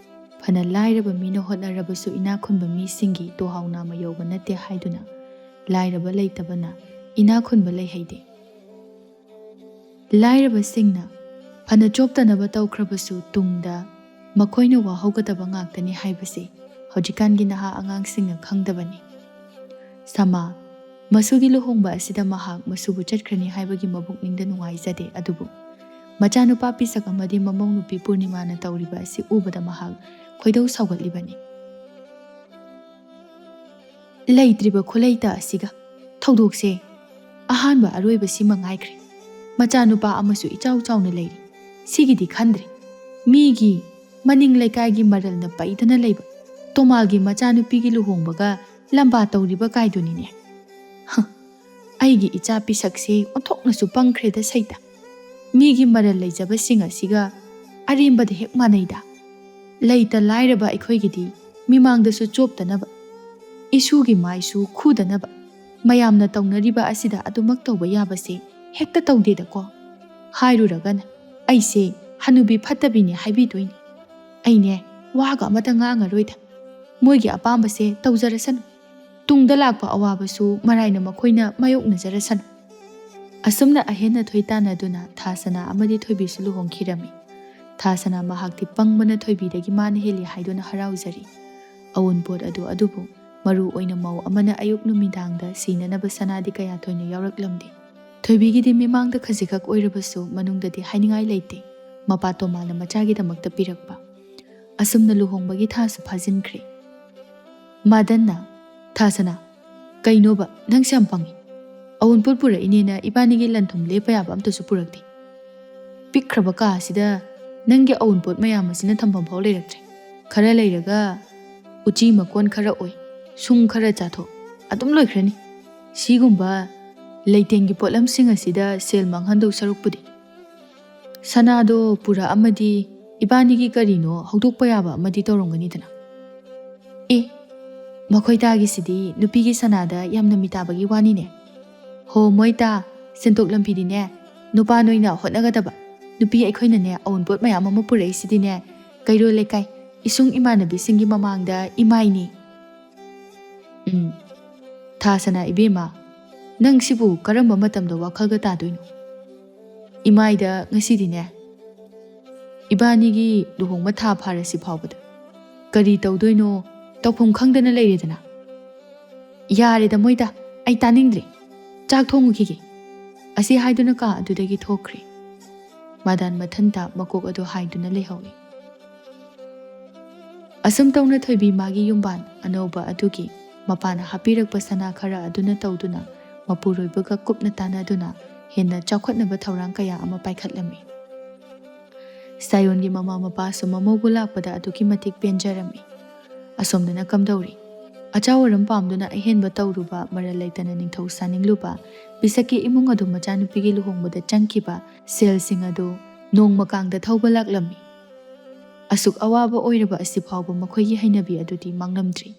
ꯐꯅ ꯂꯥꯏꯔꯕ ꯃꯤꯅ ꯍꯣꯠꯅꯔꯕꯁꯨ ꯏꯅꯥꯛ ꯈꯨꯟꯕ ꯃꯤꯁꯤꯡꯒꯤ ꯇꯣꯍꯥꯎ ꯅꯥꯝꯃ ꯌꯧꯕ ꯅꯠꯇꯦ ꯍꯥꯏꯗꯨꯅ ꯂꯥꯏꯔꯕ ꯂꯩꯇꯕꯅ ꯏꯅꯥꯛ ꯈꯨꯟꯕ ꯂꯩꯍꯩꯗꯦ꯫ ꯂꯥꯏꯔꯕꯁꯤꯡꯅ ꯐꯅ ꯆꯣꯞꯇꯅꯕ ꯇꯧꯈ꯭ꯔꯕꯁꯨ ꯇꯨꯡꯗ ꯃꯈꯣꯏꯅ ꯋꯥꯍꯧꯒꯗꯕ ꯉꯥꯛꯇꯅꯤ ꯍꯥꯏꯕꯁꯤ ꯍꯧꯖꯤꯛꯀꯥꯟꯒꯤ ꯅꯍꯥ ꯑꯉꯥꯡꯁꯤꯡꯅ ꯈꯪꯗꯕꯅꯤ꯫ ꯁꯃꯥ, ꯃꯁꯨꯒꯤ ꯂꯨꯍꯣꯡꯕ ꯑꯁꯤꯗ ꯃꯍꯥꯛ ꯃꯁꯨꯕꯨ ꯆꯠꯈ꯭ꯔꯅꯤ ꯍꯥꯏꯕꯒꯤ ꯃꯕꯨꯛꯅꯤꯡꯗ ꯅꯨꯡꯉꯥꯏꯖꯗꯦ, ꯑꯗꯨꯕꯨ ꯃꯆꯥꯅꯨꯄꯥ ꯄꯤꯁꯛ ꯑꯃꯗꯤ ꯃꯃꯧ ꯅꯨꯄꯤ ꯄꯨꯔꯅꯤꯃꯥꯅ ꯇꯧꯔꯤꯕ ꯑꯁꯤ ꯎꯕꯗ ꯃꯍꯥꯛ ꯈꯣꯏꯗꯧ ꯁꯥꯎꯒꯠꯂꯤꯕꯅꯤ꯫ ꯂꯩꯇ꯭ꯔꯤꯕ ꯈꯨꯂꯩꯇ ꯑꯁꯤꯒ ꯊꯧꯗꯣꯛꯁꯦ ꯑꯍꯥꯟꯕ ꯑꯔꯣꯏꯕ ꯁꯤꯃ ꯉꯥꯏꯈ꯭ꯔꯦ꯫ ꯃꯆꯥꯅꯨꯄꯥ ꯑꯃꯁꯨ ꯏꯆꯥꯎ ꯆꯥꯎꯅ ꯂꯩꯔꯤ꯫ ꯁꯤꯒꯤꯗꯤ ꯈꯟꯗ꯭ꯔꯦ꯫ ꯃꯤꯒꯤ ꯃꯅꯤꯡ ꯂꯩꯀꯥꯏꯒꯤ ꯃꯔꯜꯅ ꯄꯩꯗꯅ ꯂꯩꯕ ꯇꯣꯃꯥꯜꯒꯤ ꯃꯆꯥꯅꯨꯄꯤꯒꯤ ꯂꯨꯍꯣꯡꯕꯒ ꯂꯝꯕꯥ ꯇꯧꯔꯤꯕ ꯀꯥꯏꯗꯨꯅꯤꯅꯦ꯫ ꯍ, ꯑꯩꯒꯤ ꯏꯆꯥ ꯄꯤꯁꯛꯁꯦ ꯑꯣꯟꯊꯣꯛꯅꯁꯨ ꯄꯪꯈ꯭ꯔꯦꯗ ꯁꯩꯇ꯫ ꯃꯤꯒꯤ ꯃꯔꯜ ꯂꯩꯖꯕꯁꯤꯡ ꯑꯁꯤꯒ ꯑꯔꯦꯝꯕꯗ ꯍꯦꯛ ꯃꯥꯟꯅꯩꯗ꯫ ꯂꯩꯇ ꯂꯥꯏꯔꯕ ꯑꯩꯈꯣꯏꯒꯤꯗꯤ ꯃꯤꯃꯥꯡꯗꯁꯨ ꯆꯣꯞꯇꯅꯕ, ꯏꯁꯨꯒꯤ ꯃꯥꯏꯁꯨ ꯈꯨꯗꯅꯕ, ꯃꯌꯥꯝꯅ ꯇꯧꯅꯔꯤꯕ ꯑꯁꯤꯗ ꯑꯗꯨꯃꯛ ꯇꯧꯕ ꯌꯥꯕꯁꯦ ꯍꯦꯛꯇ ꯇꯧꯗꯦꯗꯀꯣ꯫ ꯍꯥꯏꯔꯨꯔꯒꯅ ꯑꯩꯁꯦ ꯍꯅꯨꯕꯤ ꯐꯠꯇꯕꯤꯅꯦ ꯍꯥꯏꯕꯤꯗꯣꯏꯅꯤ꯫ ꯑꯩꯅꯦ ꯋꯥꯒ ꯑꯃꯇ ꯉꯥꯡꯉꯔꯣꯏꯗ꯫ ꯃꯣꯏꯒꯤ ꯑꯄꯥꯝꯕꯁꯦ ꯇꯧꯖꯔꯁꯅꯨ꯫ ꯇꯨꯡꯗ ꯂꯥꯛꯄ ꯑꯋꯥꯕꯁꯨ ꯃꯔꯥꯏꯅ ꯃꯈꯣꯏꯅ ꯃꯥꯌꯣꯛꯅꯖꯔꯁꯅꯨ꯫ ꯑꯁꯨꯝꯅ ꯑꯍꯦꯟ ꯑꯊꯣꯏ ꯇꯥꯟꯅꯗꯨꯅ ꯊꯥ ꯁꯅꯥ ꯑꯃꯗꯤ ꯊꯣꯏꯕꯤꯁꯨ ꯂꯨꯍꯣꯡꯈꯤꯔꯝꯃꯤ꯫ ꯊꯥ ꯁꯅꯥ ꯃꯍꯥꯛꯇꯤ ꯄꯪꯕꯅ ꯊꯣꯏꯕꯤꯗꯒꯤ ꯃꯥꯅ ꯍꯦꯜꯂꯤ ꯍꯥꯏꯗꯨꯅ ꯍꯔꯥꯎꯖꯔꯤ꯫ ꯑꯑꯣꯟꯄꯣꯠ ꯑꯗꯨ ꯑꯗꯨꯕꯨ ꯃꯔꯨ ꯑꯣꯏꯅ ꯃꯧ ꯑꯃꯅ ꯑꯌꯨꯛ ꯅꯨꯃꯤꯗꯥꯡꯗ ꯁꯤꯅꯅꯕ ꯁꯅꯥꯗꯤ ꯀꯌꯥ ꯊꯣꯏꯅ ꯌꯥꯎꯔꯛꯂꯝꯗꯦ꯫ ꯊꯣꯏꯕꯤꯒꯤꯗꯤ ꯃꯤꯃꯥꯡꯗ ꯈꯖꯤꯛꯈꯛ ꯑꯣꯏꯔꯕꯁꯨ ꯃꯅꯨꯡꯗꯗꯤ ꯍꯥꯏꯅꯤꯡꯉꯥꯏ ꯂꯩꯇꯦ꯫ ꯃꯄꯥ ꯇꯣꯃꯥꯅ ꯃꯆꯥꯒꯤꯗꯃꯛꯇ ꯄꯤꯔꯛꯄ꯫ ꯑꯁꯨꯝꯅ ꯂꯨꯍꯣꯡꯕꯒꯤ ꯊꯥꯁꯨ ꯐꯥꯖꯤꯟꯈ꯭ꯔꯦ꯫ ꯃꯥꯗꯟꯅ, "ꯊꯥ ꯁꯅꯥ, ꯀꯩꯅꯣꯕ, ꯅꯪꯁꯦ ꯌꯥꯝ ꯄꯪꯉꯤ꯫ ꯑꯋꯨꯟꯄꯣꯠ ꯄꯨꯔꯛꯏꯅꯦꯅ ꯏꯕꯥꯅꯤꯒꯤ ꯂꯟ ꯊꯨꯝ ꯂꯦꯞꯄ ꯌꯥꯕ ꯑꯝꯇꯁꯨ ꯄꯨꯔꯛꯇꯦ꯫ ꯄꯤꯛꯈ꯭ꯔꯕ ꯀꯥ ꯑꯁꯤꯗ ꯅꯪꯒꯤ ꯑꯋꯨꯟꯄꯣꯠ ꯃꯌꯥꯝ ꯑꯁꯤꯅ ꯊꯝꯐꯝ ꯐꯥꯎ ꯂꯩꯔꯛꯇ꯭ꯔꯦ꯫ ꯈꯔ ꯂꯩꯔꯒ ꯎꯆꯤ ꯃꯀꯣꯟ ꯈꯔ ꯑꯣꯏ, ꯁꯨꯡ ꯈꯔ ꯆꯥꯊꯣꯛ, ꯑꯗꯨꯝ ꯂꯣꯏꯈ꯭ꯔꯅꯤ꯫ ꯁꯤꯒꯨꯝꯕ ꯂꯩꯇꯦꯡꯒꯤ ꯄꯣꯠꯂꯝꯁꯤꯡ ꯑꯁꯤꯗ ꯁꯦꯜ ꯃꯥꯡꯍꯟꯗꯧ ꯁꯔꯨꯛꯄꯨꯗꯤ꯫ ꯁꯅꯥꯗꯣ ꯄꯨꯔꯛꯑꯝꯃꯗꯤ ꯏꯕꯥꯅꯤꯒꯤ ꯀꯔꯤꯅꯣ ꯍꯧꯗꯣꯛꯄ ꯌꯥꯕ ꯑꯃꯗꯤ ꯇꯧꯔꯝꯒꯅꯤꯗꯅ?" ꯑꯦ, ꯃꯈꯣꯏ ꯇꯥꯒꯤꯁꯤꯗꯤ ꯅꯨꯄꯤꯒꯤ ꯁꯅꯥꯗ ꯌꯥꯝꯅ ꯃꯤꯇꯥꯕꯒꯤ ꯋꯥꯅꯤꯅꯦ꯫ ꯍꯣ, ꯃꯣꯏ ꯇꯥ, ꯁꯦꯟꯊꯣꯛ ꯂꯝꯕꯤꯗꯤꯅꯦ ꯅꯨꯄꯥ ꯅꯣꯏꯅ ꯍꯣꯠꯅꯒꯗꯕ꯫ ꯅꯨꯄꯤ ꯑꯩꯈꯣꯏꯅꯅꯦ ꯑꯋꯨꯟꯄꯣꯠ ꯃꯌꯥꯝ ꯑꯃ ꯄꯨꯔꯛꯏꯁꯤꯗꯤꯅꯦ ꯀꯩꯔꯣꯜ ꯂꯩꯀꯥꯏ ꯏꯁꯨꯡ ꯏꯃꯥꯟꯅꯕꯤꯁꯤꯡꯒꯤ ꯃꯃꯥꯡꯗ ꯏꯃꯥꯏꯅꯤ꯫ ꯎꯝ, ꯊꯥ ꯁꯅꯥ ꯏꯕꯦꯝꯃ, ꯅꯪ ꯁꯤꯕꯨ ꯀꯔꯝꯕ ꯃꯇꯝꯗ ꯋꯥꯈꯜꯒ ꯇꯥꯗꯣꯏꯅꯣ? ꯏꯃꯥꯏꯗ ꯉꯁꯤꯗꯤꯅꯦ, ꯏꯕꯥꯅꯤꯒꯤ ꯂꯨꯍꯣꯡꯕ ꯊꯥ ꯐꯥꯔꯁꯤ ꯐꯥꯎꯕꯗ ꯀꯔꯤ ꯇꯧꯗꯣꯏꯅꯣ ꯇꯧꯐꯝ ꯈꯪꯗꯅ ꯂꯩꯔꯦꯗꯅ꯫ ꯌꯥꯔꯦꯗ ꯃꯣꯏꯗ, ꯑꯩ ꯇꯥꯅꯤꯡꯗ꯭ꯔꯦ꯫ ꯆꯥꯛ ꯊꯣꯡꯉꯨꯈꯤꯒꯦ꯫ ꯑꯁꯤ ꯍꯥꯏꯗꯨꯅ ꯀꯥ ꯑꯗꯨꯗꯒꯤ ꯊꯣꯛꯈ꯭ꯔꯦ꯫ ꯃꯥꯗꯥꯟ ꯃꯊꯟꯇ ꯃꯀꯣꯛ ꯑꯗꯨ ꯍꯥꯏꯗꯨꯅ ꯂꯩꯍꯧꯏ꯫ ꯑꯁꯨꯝ ꯇꯧꯅ ꯊꯣꯏꯕꯤ ꯃꯥꯒꯤ ꯌꯨꯝꯕꯥꯟ ꯑꯅꯧꯕ ꯑꯗꯨꯒꯤ ꯃꯄꯥꯅ ꯍꯥꯞꯄꯤꯔꯛꯄ ꯁꯅꯥ ꯈꯔ ꯑꯗꯨꯅ ꯇꯧꯗꯨꯅ ꯃꯄꯨꯔꯣꯏꯕꯒ ꯀꯨꯞꯅ ꯇꯥꯟꯅꯗꯨꯅ ꯍꯦꯟꯅ ꯆꯥꯎꯈꯠꯅꯕ ꯊꯧꯔꯥꯡ ꯀꯌꯥ ꯑꯃ ꯄꯥꯏꯈꯠꯂꯝꯃꯤ꯫ ꯁꯥꯌꯣꯟꯒꯤ ꯃꯃꯥ ꯃꯄꯥꯁꯨ ꯃꯃꯧꯕꯨ ꯂꯥꯛꯄꯗ ꯑꯗꯨꯛꯀꯤ ꯃꯇꯤꯛ ꯄꯦꯟꯖꯔꯝꯃꯤ꯫ ꯑꯁꯣꯝꯗꯅ ꯀꯝꯗꯧꯔꯤ? ꯑꯆꯥꯎ ꯑꯔꯝ ꯄꯥꯝꯗꯨꯅ ꯑꯍꯦꯟꯕ ꯇꯧꯔꯨꯕ, ꯃꯔꯜ ꯂꯩꯇꯅ ꯅꯤꯡꯊꯧ ꯁꯥꯅꯤꯡꯂꯨꯕ, ꯄꯤꯁꯛꯀꯤ ꯏꯃꯨꯡ ꯑꯗꯨ ꯃꯆꯥꯅꯨꯄꯤꯒꯤ ꯂꯨꯍꯣꯡꯕꯗ ꯆꯪꯈꯤꯕ ꯁꯦꯜꯁꯤꯡ ꯑꯗꯨ ꯅꯣꯡꯃ ꯀꯥꯡꯗ ꯊꯧꯕ ꯂꯥꯛꯂꯝꯃꯤ꯫ ꯑꯁꯨꯛ ꯑꯋꯥꯕ ꯑꯣꯏꯔꯕ ꯑꯁꯤ ꯐꯥꯎꯕ ꯃꯈꯣꯏꯒꯤ ꯍꯩꯅꯕꯤ ꯑꯗꯨꯗꯤ ꯃꯥꯡꯂꯝꯗ꯭ꯔꯤ꯫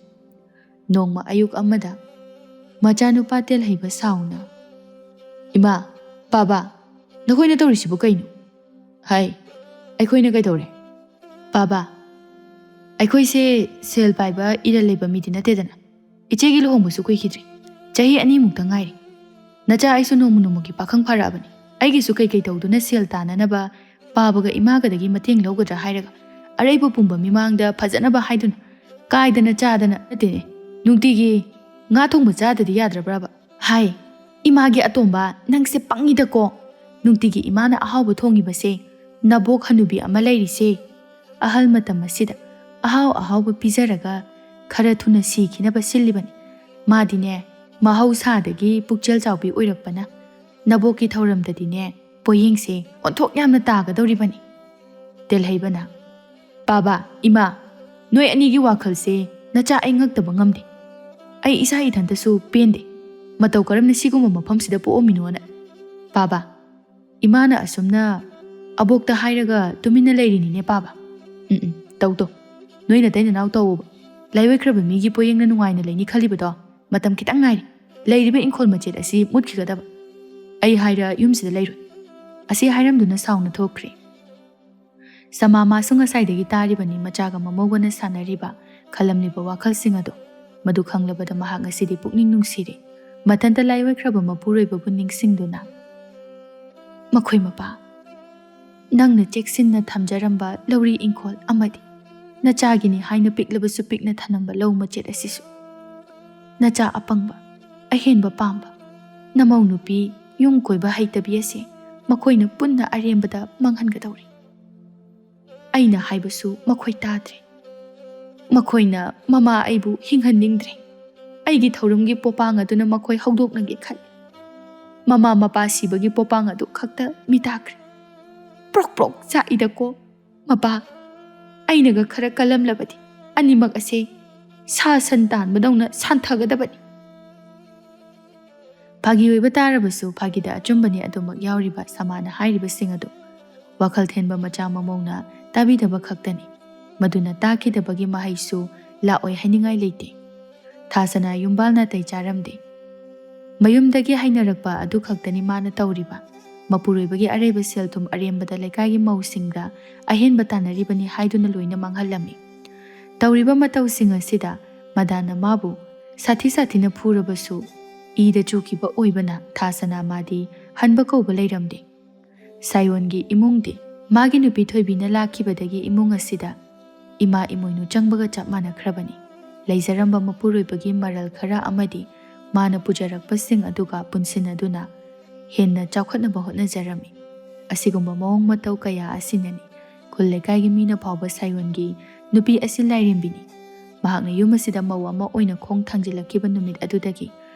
ꯅꯣꯡꯃ ꯑꯌꯨꯛ ꯑꯃꯗ ꯃꯆꯥꯅꯨꯄꯥ ꯇꯦꯜꯍꯩꯕ ꯁꯥꯎꯅ, "ꯏꯃꯥ, ꯄꯥꯕꯥ, ꯅꯈꯣꯏꯅ ꯇꯧꯔꯤꯁꯤꯕꯨ ꯀꯩꯅꯣ?" "ꯍꯥꯏ, ꯑꯩꯈꯣꯏꯅ ꯀꯩꯗꯧꯔꯦ?" "ꯄꯥꯕꯥ, ꯑꯩꯈꯣꯏꯁꯦ ꯁꯦꯜ ꯄꯥꯏꯕ ꯏꯔꯜ ꯂꯩꯕ ꯃꯤꯗꯤ ꯅꯠꯇꯦꯗꯅ꯫ ꯏꯆꯦꯒꯤ ꯂꯨꯍꯣꯡꯕꯁꯨ ꯀꯨꯏꯈꯤꯗ꯭ꯔꯤ, ꯆꯍꯤ ꯑꯅꯤꯃꯨꯛꯇ ꯉꯥꯏꯔꯤ꯫ ꯅꯆꯥ ꯑꯩꯁꯨ ꯅꯣꯡꯃ ꯅꯣꯡꯃꯒꯤ ꯄꯥꯈꯪ ꯐꯥꯔꯛꯑꯕꯅꯤ꯫ ꯑꯩꯒꯤꯁꯨ ꯀꯩꯀꯩ ꯇꯧꯗꯨꯅ ꯁꯦꯜ ꯇꯥꯅꯅꯕ ꯄꯥꯕꯒ ꯏꯃꯥꯒꯗꯒꯤ ꯃꯇꯦꯡ ꯂꯧꯒꯗ꯭ꯔꯥ ꯍꯥꯏꯔꯒ ꯑꯔꯩꯕ ꯄꯨꯝꯕ ꯃꯤꯃꯥꯡꯗ ꯐꯖꯅꯕ ꯍꯥꯏꯗꯨꯅ ꯀꯥꯏꯗꯅ ꯆꯥꯗꯅ ꯅꯠꯇꯦꯅꯦ, ꯅꯨꯡꯇꯤꯒꯤ ꯉꯥ ꯊꯣꯡꯕ ꯆꯥꯗꯗꯤ ꯌꯥꯗ꯭ꯔꯕ꯭ꯔꯕ?" "ꯍꯥꯏ, ꯏꯃꯥꯒꯤ ꯑꯇꯣꯝꯕ, ꯅꯪꯁꯦ ꯄꯪꯉꯤꯗꯀꯣ꯫ ꯅꯨꯡꯇꯤꯒꯤ ꯏꯃꯥꯅ ꯑꯍꯥꯎꯕ ꯊꯣꯡꯉꯤꯕꯁꯦ ꯅꯕꯣꯛ ꯍꯅꯨꯕꯤ ꯑꯃ ꯂꯩꯔꯤꯁꯦ꯫ ꯑꯍꯜ ꯃꯇꯝ ꯑꯁꯤꯗ ꯑꯍꯥꯎ ꯑꯍꯥꯎꯕ ꯄꯤꯖꯔꯒ ꯈꯔ ꯊꯨꯅ ꯁꯤꯈꯤꯅꯕ ꯁꯤꯜꯂꯤꯕꯅꯤ꯫ ꯃꯥꯗꯤꯅꯦ, ꯃꯍꯧꯁꯥꯗꯒꯤ ꯄꯨꯛꯆꯦꯜ ꯆꯥꯎꯕꯤ ꯑꯣꯏꯔꯛꯄꯅ ꯅꯕꯣꯛꯀꯤ ꯊꯧꯔꯝꯗꯗꯤꯅꯦ, ꯄꯣꯌꯦꯡꯁꯦ ꯑꯣꯟꯊꯣꯛ ꯌꯥꯝꯅ ꯇꯥꯒꯗꯧꯔꯤꯕꯅꯤ꯫" ꯇꯦꯜꯍꯩꯕꯅ, "ꯄꯥꯕꯥ, ꯏꯃꯥ, ꯅꯣꯏ ꯑꯅꯤꯒꯤ ꯋꯥꯈꯜꯁꯦ ꯅꯆꯥ ꯑꯩ ꯉꯛꯇꯕ ꯉꯝꯗꯦ꯫ ꯑꯩ ꯏꯁꯥ ꯏꯊꯟꯇꯁꯨ ꯄꯦꯟꯗꯦ꯫ ꯃꯇꯧ ꯀꯔꯝꯅ ꯁꯤꯒꯨꯝꯕ ꯃꯐꯝꯁꯤꯗ ꯄꯣꯛꯑꯝꯃꯤꯅꯣꯅ꯫ ꯄꯥꯕꯥ, ꯏꯃꯥꯅ ꯑꯁꯨꯝꯅ ꯑꯕꯣꯛꯇ ꯍꯥꯏꯔꯒ ꯇꯨꯃꯤꯟꯅ ꯂꯩꯔꯤꯅꯤꯅꯦ ꯄꯥꯕꯥ꯫ ꯎꯝ, ꯎꯝ, ꯇꯧ, ꯇꯧ꯫ ꯅꯣꯏ ꯅꯇꯩ ꯅꯅꯥꯎ ꯇꯧꯑꯣꯕ꯫ ꯂꯥꯏꯑꯣꯏꯈ꯭ꯔꯕ ꯃꯤꯒꯤ ꯄꯣꯌꯦꯡꯅ ꯅꯨꯡꯉꯥꯏꯅ ꯂꯩꯅꯤ ꯈꯜꯂꯤꯕꯗꯣ ꯃꯇꯝ ꯈꯤꯇꯪ ꯉꯥꯏꯔꯦ꯫ ꯂꯩꯔꯤꯕ ꯏꯪꯈꯣꯜ ꯃꯆꯦꯠ ꯑꯁꯤ ꯃꯨꯠꯈꯤꯒꯗꯕ꯫ ꯑꯩ ꯍꯥꯏꯔ ꯌꯨꯝꯁꯤꯗ ꯂꯩꯔꯣꯏ꯫" ꯑꯁꯤ ꯍꯥꯏꯔꯝꯗꯨꯅ ꯁꯥꯎꯅ ꯊꯣꯛꯈ꯭ꯔꯦ꯫ ꯁꯃꯥꯃꯥꯁꯨ ꯉꯁꯥꯏꯗꯒꯤ ꯇꯥꯔꯤꯕꯅꯤ ꯃꯆꯥꯒ ꯃꯃꯧꯒꯅ ꯁꯥꯟꯅꯔꯤꯕ, ꯈꯜꯂꯝꯂꯤꯕ ꯋꯥꯈꯜꯁꯤꯡ ꯑꯗꯨ꯫ ꯃꯗꯨ ꯈꯪꯂꯕꯗ ꯃꯍꯥꯛ ꯉꯁꯤꯗꯤ ꯄꯨꯛꯅꯤꯡ ꯅꯨꯡꯁꯤꯔꯦ꯫ ꯃꯊꯟꯇ ꯂꯥꯏꯑꯣꯏꯈ꯭ꯔꯕ ꯃꯄꯨꯔꯣꯏꯕꯕꯨ ꯅꯤꯡꯁꯤꯡꯗꯨꯅ, "ꯃꯈꯣꯏ ꯃꯄꯥ, ꯅꯪꯅ ꯆꯦꯛꯁꯤꯟꯅ ꯊꯝꯖꯔꯝꯕ ꯂꯧꯔꯤ ꯏꯪꯈꯣꯜ ꯑꯃꯗꯤ ꯅꯆꯥꯒꯤꯅꯤ ꯍꯥꯏꯅ ꯄꯤꯛꯂꯕꯁꯨ ꯄꯤꯛꯅ ꯊꯅꯝꯕ ꯂꯧ ꯃꯆꯦꯠ ꯑꯁꯤꯁꯨ, ꯅꯆꯥ ꯑꯄꯪꯕ, ꯑꯍꯦꯟꯕ ꯄꯥꯝꯕ, ꯅꯃꯧ ꯅꯨꯄꯤ ꯌꯨꯝ ꯀꯣꯏꯕ ꯍꯩꯇꯕꯤ ꯑꯁꯤ ꯃꯈꯣꯏꯅ ꯄꯨꯟꯅ ꯑꯔꯦꯝꯕꯗ ꯃꯥꯡꯍꯟꯒꯗꯧꯔꯤ꯫ ꯑꯩꯅ ꯍꯥꯏꯕꯁꯨ ꯃꯈꯣꯏ ꯇꯥꯗ꯭ꯔꯦ꯫ ꯃꯈꯣꯏꯅ ꯃꯃꯥ ꯑꯩꯕꯨ ꯍꯤꯡꯍꯟꯅꯤꯡꯗ꯭ꯔꯦ꯫ ꯑꯩꯒꯤ ꯊꯧꯔꯝꯒꯤ ꯄꯣꯄꯥꯡ ꯑꯗꯨꯅ ꯃꯈꯣꯏ ꯍꯧꯗꯣꯛꯅꯒꯦ ꯈꯜꯂꯤ꯫ ꯃꯃꯥ ꯃꯄꯥ ꯁꯤꯕꯒꯤ ꯄꯣꯄꯥꯡ ꯑꯗꯨ ꯈꯛꯇ ꯃꯤꯇꯥꯈ꯭ꯔꯦ꯫ ꯄ꯭ꯔꯣꯛ ꯄ꯭ꯔꯣꯛ ꯆꯥꯛꯏꯗꯀꯣ꯫ ꯃꯄꯥ, ꯑꯩꯅꯒ ꯈꯔ ꯀꯜꯂꯝꯂꯕꯗꯤ ꯑꯅꯤꯃꯛ ꯑꯁꯦ ꯁꯥ ꯁꯟ ꯇꯥꯟꯕꯗꯧꯅ ꯁꯥꯟꯊꯒꯗꯕꯅꯤ꯫ ꯐꯥꯒꯤ ꯑꯣꯏꯕ ꯇꯥꯔꯕꯁꯨ ꯐꯥꯒꯤꯗ ꯑꯆꯨꯝꯕꯅꯤ ꯑꯗꯨꯃꯛ ꯌꯥꯎꯔꯤꯕ ꯁꯃꯥꯅ ꯍꯥꯏꯔꯤꯕꯁꯤꯡ ꯑꯗꯨ ꯋꯥꯈꯜ ꯊꯦꯟꯕ ꯃꯆꯥ ꯃꯃꯧꯅ ꯇꯥꯕꯤꯗꯕ ꯈꯛꯇꯅꯤ꯫ ꯃꯗꯨꯅ ꯇꯥꯈꯤꯗꯕꯒꯤ ꯃꯍꯩꯁꯨ ꯂꯥꯛꯑꯣꯏ ꯍꯥꯏꯅꯤꯡꯉꯥꯏ ꯂꯩꯇꯦ꯫ ꯊꯥꯁꯅꯥ ꯌꯨꯝꯕꯥꯜ ꯅꯥꯇꯩ ꯆꯥꯔꯝꯗꯦ꯫ ꯃꯌꯨꯝꯗꯒꯤ ꯍꯩꯅꯔꯛꯄ ꯑꯗꯨ ꯈꯛꯇꯅꯤ ꯃꯥꯅ ꯇꯧꯔꯤꯕ꯫ ꯃꯄꯨꯔꯣꯏꯕꯒꯤ ꯑꯔꯩꯕ ꯁꯦꯜ ꯊꯨꯝ ꯑꯔꯦꯝꯕꯗ ꯂꯩꯀꯥꯏꯒꯤ ꯃꯧꯁꯤꯡꯗ ꯑꯍꯦꯟꯕ ꯇꯥꯟꯅꯔꯤꯕꯅꯤ ꯍꯥꯏꯗꯨꯅ ꯂꯣꯏꯅ ꯃꯥꯡꯍꯜꯂꯝꯃꯤ꯫ ꯇꯧꯔꯤꯕ ꯃꯇꯧꯁꯤꯡ ꯑꯁꯤꯗ ꯃꯗꯥꯅ ꯃꯥꯕꯨ ꯁꯥꯊꯤ ꯁꯥꯊꯤꯅ ꯐꯨꯔꯕꯁꯨ ꯏꯗ ꯆꯨꯈꯤꯕ ꯑꯣꯏꯕꯅ ꯊꯥꯁꯅꯥ ꯃꯥꯗꯤ ꯍꯟꯕ ꯀꯧꯕ ꯂꯩꯔꯝꯗꯦ꯫ ꯁꯥꯌꯣꯟꯒꯤ ꯏꯃꯨꯡꯗꯤ ꯃꯥꯒꯤ ꯅꯨꯄꯤ ꯊꯣꯏꯕꯤꯅ ꯂꯥꯛꯈꯤꯕꯗꯒꯤ ꯏꯃꯨꯡ ꯑꯁꯤꯗ ꯏꯃꯥ ꯏꯃꯣꯏꯅꯨ ꯆꯪꯕꯒ ꯆꯞ ꯃꯥꯟꯅꯈ꯭ꯔꯕꯅꯤ꯫ ꯂꯩꯖꯔꯝꯕ ꯃꯄꯨꯔꯣꯏꯕꯒꯤ ꯃꯔꯜ ꯈꯔ ꯑꯃꯗꯤ ꯃꯥꯅ ꯄꯨꯖꯔꯛꯄꯁꯤꯡ ꯑꯗꯨꯒ ꯄꯨꯟꯁꯤꯟꯅꯗꯨꯅ ꯍꯦꯟꯅ ꯆꯥꯎꯈꯠꯅꯕ ꯍꯣꯠꯅꯖꯔꯝꯃꯤ꯫ ꯑꯁꯤꯒꯨꯝꯕ ꯃꯑꯣꯡ ꯃꯇꯧ ꯀꯌꯥ ꯑꯁꯤꯅꯅꯤ ꯈꯨꯜ ꯂꯩꯀꯥꯏꯒꯤ ꯃꯤꯅ ꯐꯥꯎꯕ ꯁꯥꯌꯣꯟꯒꯤ ꯅꯨꯄꯤ ꯑꯁꯤ ꯂꯥꯏꯔꯦꯝꯕꯤꯅꯤ꯫ ꯃꯍꯥꯛꯅ ꯌꯨꯝ ꯑꯁꯤꯗ ꯃꯧ ꯑꯃ ꯑꯣꯏꯅ ꯈꯣꯡ ꯊꯥꯡꯖꯤꯜꯂꯛꯈꯤꯕ ꯅꯨꯃꯤꯠ ꯑꯗꯨꯗꯒꯤ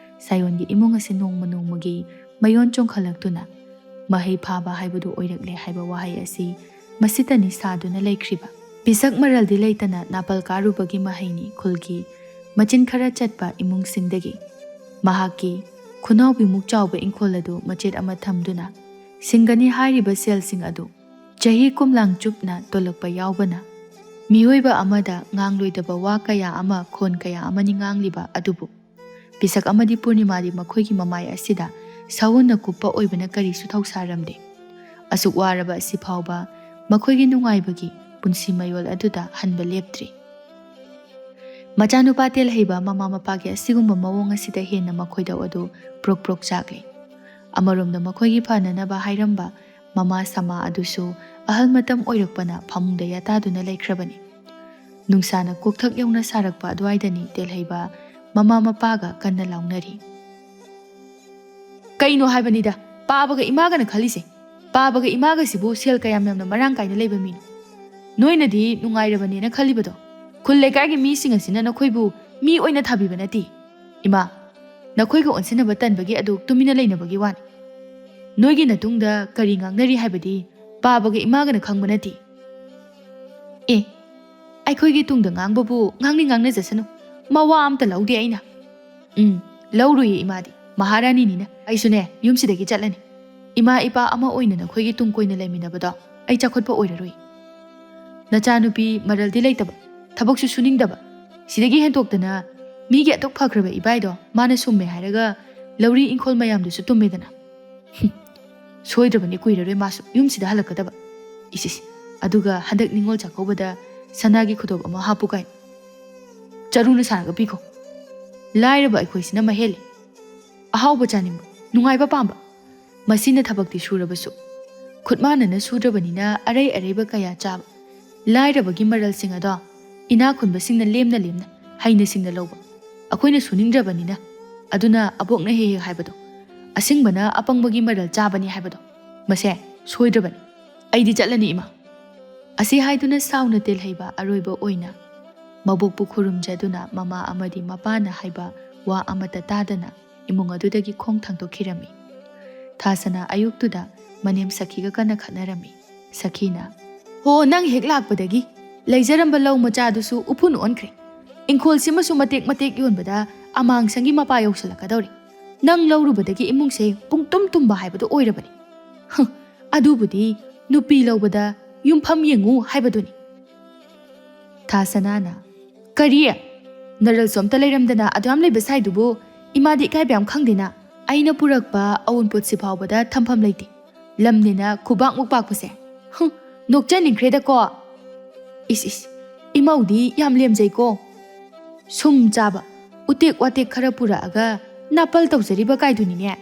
ꯁꯥꯌꯣꯟꯒꯤ ꯏꯃꯨꯡ ꯑꯁꯤ ꯅꯣꯡꯃ ꯅꯣꯡꯃꯒꯤ ꯃꯌꯣꯟ ꯆꯣꯡꯈꯠꯂꯛꯇꯨꯅ ꯃꯍꯩ ꯐꯥꯕ ꯍꯥꯏꯕꯗꯨ ꯑꯣꯏꯔꯛꯂꯦ ꯍꯥꯏꯕ ꯋꯥꯍꯩ ꯑꯁꯤ ꯃꯁꯤꯇꯅꯤ ꯁꯥꯗꯨꯅ ꯂꯩꯈ꯭ꯔꯤꯕ꯫ ꯄꯤꯁꯛ ꯃꯔꯜꯗꯤ ꯂꯩꯇꯅ ꯅꯥꯄꯜ ꯀꯥꯔꯨꯕꯒꯤ ꯃꯍꯩꯅꯤ ꯈꯨꯜꯒꯤ ꯃꯆꯤꯟ ꯈꯔ ꯆꯠꯄ ꯏꯃꯨꯡꯁꯤꯡꯗꯒꯤ꯫ ꯃꯍꯥꯛꯀꯤ ꯈꯨꯅꯥꯎꯕꯤꯃꯨꯛ ꯆꯥꯎꯕ ꯏꯪꯈꯣꯜ ꯑꯗꯨ ꯃꯆꯦꯠ ꯑꯃ ꯊꯝꯗꯨꯅ ꯁꯤꯡꯒꯅꯤ ꯍꯥꯏꯔꯤꯕ ꯁꯦꯜꯁꯤꯡ ꯑꯗꯨ ꯆꯍꯤ ꯀꯨꯝꯂꯥꯡ ꯆꯨꯞꯅ ꯇꯣꯜꯂꯛꯄ ꯌꯥꯎꯕꯅ ꯃꯤꯑꯣꯏꯕ ꯑꯃꯗ ꯉꯥꯡꯂꯣꯏꯗꯕ ꯋꯥ ꯀꯌꯥ ꯑꯃ ꯈꯣꯟ ꯀꯌꯥ ꯑꯃꯅꯤ ꯉꯥꯡꯂꯤꯕ ꯑꯗꯨꯕꯨ ꯄꯤꯁꯛ ꯑꯃꯗꯤ ꯄꯨꯔꯅꯤꯃꯥꯗꯤ ꯃꯈꯣꯏꯒꯤ ꯃꯃꯥꯏ ꯑꯁꯤꯗ ꯁꯥꯎꯅ ꯀꯨꯞꯄ ꯑꯣꯏꯕꯅ ꯀꯔꯤꯁꯨ ꯊꯧꯁꯥꯔꯝꯗꯦ꯫ ꯑꯁꯨꯛ ꯋꯥꯔꯕ ꯑꯁꯤ ꯐꯥꯎꯕ ꯃꯈꯣꯏꯒꯤ ꯅꯨꯡꯉꯥꯏꯕꯒꯤ ꯄꯨꯟꯁꯤ ꯃꯌꯣꯜ ꯑꯗꯨꯗ ꯍꯟꯕ ꯂꯦꯞꯇ꯭ꯔꯤ꯫ ꯃꯆꯥꯅꯨꯄꯥ ꯇꯦꯜꯍꯩꯕ ꯃꯃꯥ ꯃꯄꯥꯒꯤ ꯑꯁꯤꯒꯨꯝꯕ ꯃꯑꯣꯡ ꯑꯁꯤꯗ ꯍꯦꯟꯅ ꯃꯈꯣꯏꯗ ꯑꯗꯨ ꯄ꯭ꯔꯣꯛ ꯄ꯭ꯔꯣꯛ ꯆꯥꯛꯂꯤ꯫ ꯑꯃꯔꯣꯝꯗ ꯃꯈꯣꯏꯒꯤ ꯐꯅꯅꯕ ꯍꯥꯏꯔꯝꯕ ꯃꯃꯥ ꯁꯃꯥ ꯑꯗꯨꯁꯨ ꯑꯍꯜ ꯃꯇꯝ ꯑꯣꯏꯔꯛꯄꯅ ꯐꯃꯨꯡꯗ ꯌꯥꯇꯥꯗꯨꯅ ꯂꯩꯈ꯭ꯔꯕꯅꯤ꯫ ꯅꯨꯡꯁꯥꯅ ꯀꯣꯛꯊꯛ ꯌꯧꯅ ꯁꯥꯔꯛꯄ ꯑꯗꯨꯋꯥꯏꯗꯅꯤ ꯇꯦꯜꯍꯩꯕ ꯃꯃꯥ ꯃꯄꯥꯒ ꯀꯟꯅ ꯂꯥꯎꯅꯔꯤ꯫ "ꯀꯩꯅꯣ ꯍꯥꯏꯕꯅꯤꯗ, ꯄꯥꯕꯒ ꯏꯃꯥꯒꯅ ꯈꯜꯂꯤꯁꯦ?" ꯄꯥꯕꯒ ꯏꯃꯥꯒꯁꯤꯕꯨ ꯁꯦꯜ ꯀꯌꯥꯝ ꯌꯥꯝꯅ ꯃꯔꯥꯡ ꯀꯥꯏꯅ ꯂꯩꯕ ꯃꯤꯅꯣ? ꯅꯣꯏꯅꯗꯤ ꯅꯨꯡꯉꯥꯏꯔꯕꯅꯦꯅ ꯈꯜꯂꯤꯕꯗꯣ? ꯈꯨꯜ ꯂꯩꯀꯥꯏꯒꯤ ꯃꯤꯁꯤꯡ ꯑꯁꯤꯅ ꯅꯈꯣꯏꯕꯨ ꯃꯤ ꯑꯣꯏꯅ ꯊꯥꯕꯤꯕ ꯅꯠꯇꯦ꯫ ꯏꯃꯥ, ꯅꯈꯣꯏꯒ ꯑꯣꯟꯁꯤꯟꯅꯕ ꯇꯟꯕꯒꯤ ꯑꯗꯨ ꯇꯨꯃꯤꯟꯅ ꯂꯩꯅꯕꯒꯤ ꯋꯥꯅꯤ꯫ ꯅꯣꯏꯒꯤ ꯅꯇꯨꯡꯗ ꯀꯔꯤ ꯉꯥꯡꯅꯔꯤ ꯍꯥꯏꯕꯗꯤ ꯄꯥꯕꯒ ꯏꯃꯥꯒꯅ ꯈꯪꯕ ꯅꯠꯇꯦ꯫ ꯑꯦ, ꯑꯩꯈꯣꯏꯒꯤ ꯇꯨꯡꯗ ꯉꯥꯡꯕꯕꯨ ꯉꯥꯡꯅꯤꯡ ꯉꯥꯡꯅꯖꯁꯅꯨ꯫ ꯃꯋꯥ ꯑꯝꯇ ꯂꯧꯗꯦ ꯑꯩꯅ꯫ ꯎꯝ, ꯂꯧꯔꯨꯏ ꯏꯃꯥꯗꯤ꯫ ꯃꯍꯥꯔꯥꯅꯤꯅꯤꯅ꯫ ꯑꯩꯁꯨꯅꯦ, ꯌꯨꯝꯁꯤꯗꯒꯤ ꯆꯠꯂꯅꯤ꯫ ꯏꯃꯥ ꯏꯄꯥ ꯑꯃ ꯑꯣꯏꯅ ꯅꯈꯣꯏꯒꯤ ꯇꯨꯡ ꯀꯣꯏꯅ ꯂꯩꯃꯤꯟꯅꯕꯗꯣ ꯑꯩ ꯆꯥꯎꯈꯠꯄ ꯑꯣꯏꯔꯔꯣꯏ꯫ ꯅꯆꯥꯅꯨꯄꯤ ꯃꯔꯜꯗꯤ ꯂꯩꯇꯕ, ꯊꯕꯛꯁꯨ ꯁꯨꯅꯤꯡꯗꯕ, ꯁꯤꯗꯒꯤ ꯍꯦꯟꯇꯣꯛꯇꯅ ꯃꯤꯒꯤ ꯑꯗꯨꯛ ꯐꯈ꯭ꯔꯕ ꯏꯕꯥꯏꯗꯣ ꯃꯥꯅ ꯁꯨꯝꯃꯦ ꯍꯥꯏꯔꯒ ꯂꯧꯔꯤ ꯏꯪꯈꯣꯜ ꯃꯌꯥꯝꯗꯨꯁꯨ ꯇꯨꯝꯃꯦꯗꯅ꯫ ꯍꯨꯝ, ꯁꯣꯏꯗ꯭ꯔꯕꯅꯤ, ꯀꯨꯏꯔꯔꯣꯏ ꯃꯥꯁꯨ ꯌꯨꯝꯁꯤꯗ ꯍꯜꯂꯛꯀꯗꯕ꯫ ꯏꯁ, ꯏꯁ, ꯑꯗꯨꯒ ꯍꯟꯗꯛ ꯅꯤꯉꯣꯜ ꯆꯥꯛꯀꯧꯕꯗ ꯁꯅꯥꯒꯤ ꯈꯨꯗꯣꯞ ꯑꯃ ꯍꯥꯞꯄꯨ ꯀꯥꯏꯅ꯫ ꯆꯔꯨꯅ ꯁꯥꯔꯒ ꯄꯤꯈꯣ꯫ ꯂꯥꯏꯔꯕ ꯑꯩꯈꯣꯏꯁꯤꯅ ꯃꯍꯦꯜꯂꯤ꯫ ꯑꯍꯥꯎꯕ ꯆꯥꯅꯤꯡꯕ, ꯅꯨꯡꯉꯥꯏꯕ ꯄꯥꯝꯕ, ꯃꯁꯤꯅ ꯊꯕꯛꯇꯤ ꯁꯨꯔꯕꯁꯨ ꯈꯨꯠꯃꯥꯟꯅꯅ ꯁꯨꯗ꯭ꯔꯕꯅꯤꯅ ꯑꯔꯩ ꯑꯔꯩꯕ ꯀꯌꯥ ꯆꯥꯕ꯫ ꯂꯥꯏꯔꯕꯒꯤ ꯃꯔꯜꯁꯤꯡ ꯑꯗꯣ ꯏꯅꯥꯛ ꯈꯨꯟꯕꯁꯤꯡꯅ ꯂꯦꯝꯅ ꯂꯦꯝꯅ, ꯍꯩꯅ ꯁꯤꯡꯅ ꯂꯧꯕ꯫ ꯑꯩꯈꯣꯏꯅ ꯁꯨꯅꯤꯡꯗ꯭ꯔꯕꯅꯤꯅ꯫ ꯑꯗꯨꯅ ꯑꯕꯣꯛꯅ ꯍꯦꯛ ꯍꯦꯛ ꯍꯥꯏꯕꯗꯣ, "ꯑꯁꯤꯡꯕꯅ ꯑꯄꯪꯕꯒꯤ ꯃꯔꯜ ꯆꯥꯕꯅꯤ" ꯍꯥꯏꯕꯗꯣ, ꯃꯁꯦ ꯁꯣꯏꯗ꯭ꯔꯕꯅꯤ꯫ ꯑꯩꯗꯤ ꯆꯠꯂꯅꯤ, ꯏꯃꯥ꯫ ꯑꯁꯤ ꯍꯥꯏꯗꯨꯅ ꯁꯥꯎꯅ ꯇꯦꯜꯍꯩꯕ ꯑꯔꯣꯏꯕ ꯑꯣꯏꯅ ꯃꯕꯣꯛꯄꯨ ꯈꯨꯔꯨꯝꯖꯗꯨꯅ ꯃꯃꯥ ꯑꯃꯗꯤ ꯃꯄꯥꯅ ꯍꯥꯏꯕ ꯋꯥ ꯑꯃꯠꯇ ꯇꯥꯗꯅ ꯏꯃꯨꯡ ꯑꯗꯨꯗꯒꯤ ꯈꯣꯡ ꯊꯥꯡꯗꯣꯛꯈꯤꯔꯝꯃꯤ꯫ ꯊꯥꯁꯅꯥ ꯑꯌꯨꯛꯇꯨꯗ ꯃꯅꯦꯝ ꯁꯈꯤꯒ ꯀꯟꯅ ꯈꯠꯅꯔꯝꯃꯤ꯫ ꯁꯈꯤꯅ, "ꯍꯣ, ꯅꯪ ꯍꯦꯛ ꯂꯥꯛꯄꯗꯒꯤ ꯂꯩꯖꯔꯝꯕ ꯂꯧ ꯃꯆꯥꯗꯨꯁꯨ ꯎꯐꯨꯟ ꯑꯣꯟꯈ꯭ꯔꯦ꯫ ꯏꯪꯈꯣꯜꯁꯤꯃꯁꯨ ꯃꯇꯦꯛ ꯃꯇꯦꯛ ꯌꯣꯟꯕꯗ ꯑꯃꯥꯡꯁꯪꯒꯤ ꯃꯄꯥ ꯌꯧꯁꯤꯜꯂꯛꯀꯗꯧꯔꯦ꯫ ꯅꯪ ꯂꯧꯔꯨꯕꯗꯒꯤ ꯏꯃꯨꯡꯁꯦ ꯄꯨꯡꯇꯨꯝ ꯇꯨꯝꯕ ꯍꯥꯏꯕꯗꯨ ꯑꯣꯏꯔꯕꯅꯤ꯫ ꯍ, ꯑꯗꯨꯕꯨꯗꯤ ꯅꯨꯄꯤ ꯂꯧꯕꯗ ꯌꯨꯝꯐꯝ ꯌꯦꯡꯉꯨ ꯍꯥꯏꯕꯗꯨꯅꯤ"꯫ ꯊꯥ ꯁꯅꯥꯅ, "ꯀꯔꯤ? ꯅꯔꯜꯁꯨ ꯑꯝꯇ ꯂꯩꯔꯝꯗꯅ ꯑꯗꯨꯌꯥꯝ ꯂꯩꯕ ꯁꯥꯏꯗꯨꯕꯨ? ꯏꯃꯥꯗꯤ ꯏꯀꯥꯏꯕ ꯌꯥꯝ ꯈꯪꯗꯦꯅ꯫ ꯑꯩꯅ ꯄꯨꯔꯛꯄ ꯑꯋꯨꯟꯄꯣꯠꯁꯤ ꯐꯥꯎꯕꯗ ꯊꯝꯐꯝ ꯂꯩꯇꯦ꯫ ꯂꯝꯅꯦꯅ ꯈꯨꯕꯥꯛꯃꯨꯛ ꯄꯥꯛꯄꯁꯦ꯫ ꯍꯨꯝ, ꯅꯣꯛꯆꯅꯤꯡꯈ꯭ꯔꯦꯗꯀꯣ꯫ ꯏꯁ, ꯏꯁ, ꯏꯃꯧꯗꯤ ꯌꯥꯝ ꯂꯦꯝꯖꯩꯀꯣ꯫ ꯁꯨꯝ ꯆꯥꯕ, ꯎꯇꯦꯛ ꯋꯥꯇꯦꯛ ꯈꯔ ꯄꯨꯔꯛꯑꯒ ꯅꯥꯄꯜ ꯇꯧꯖꯔꯤꯕ ꯀꯥꯏꯗꯨꯅꯤꯅꯦ꯫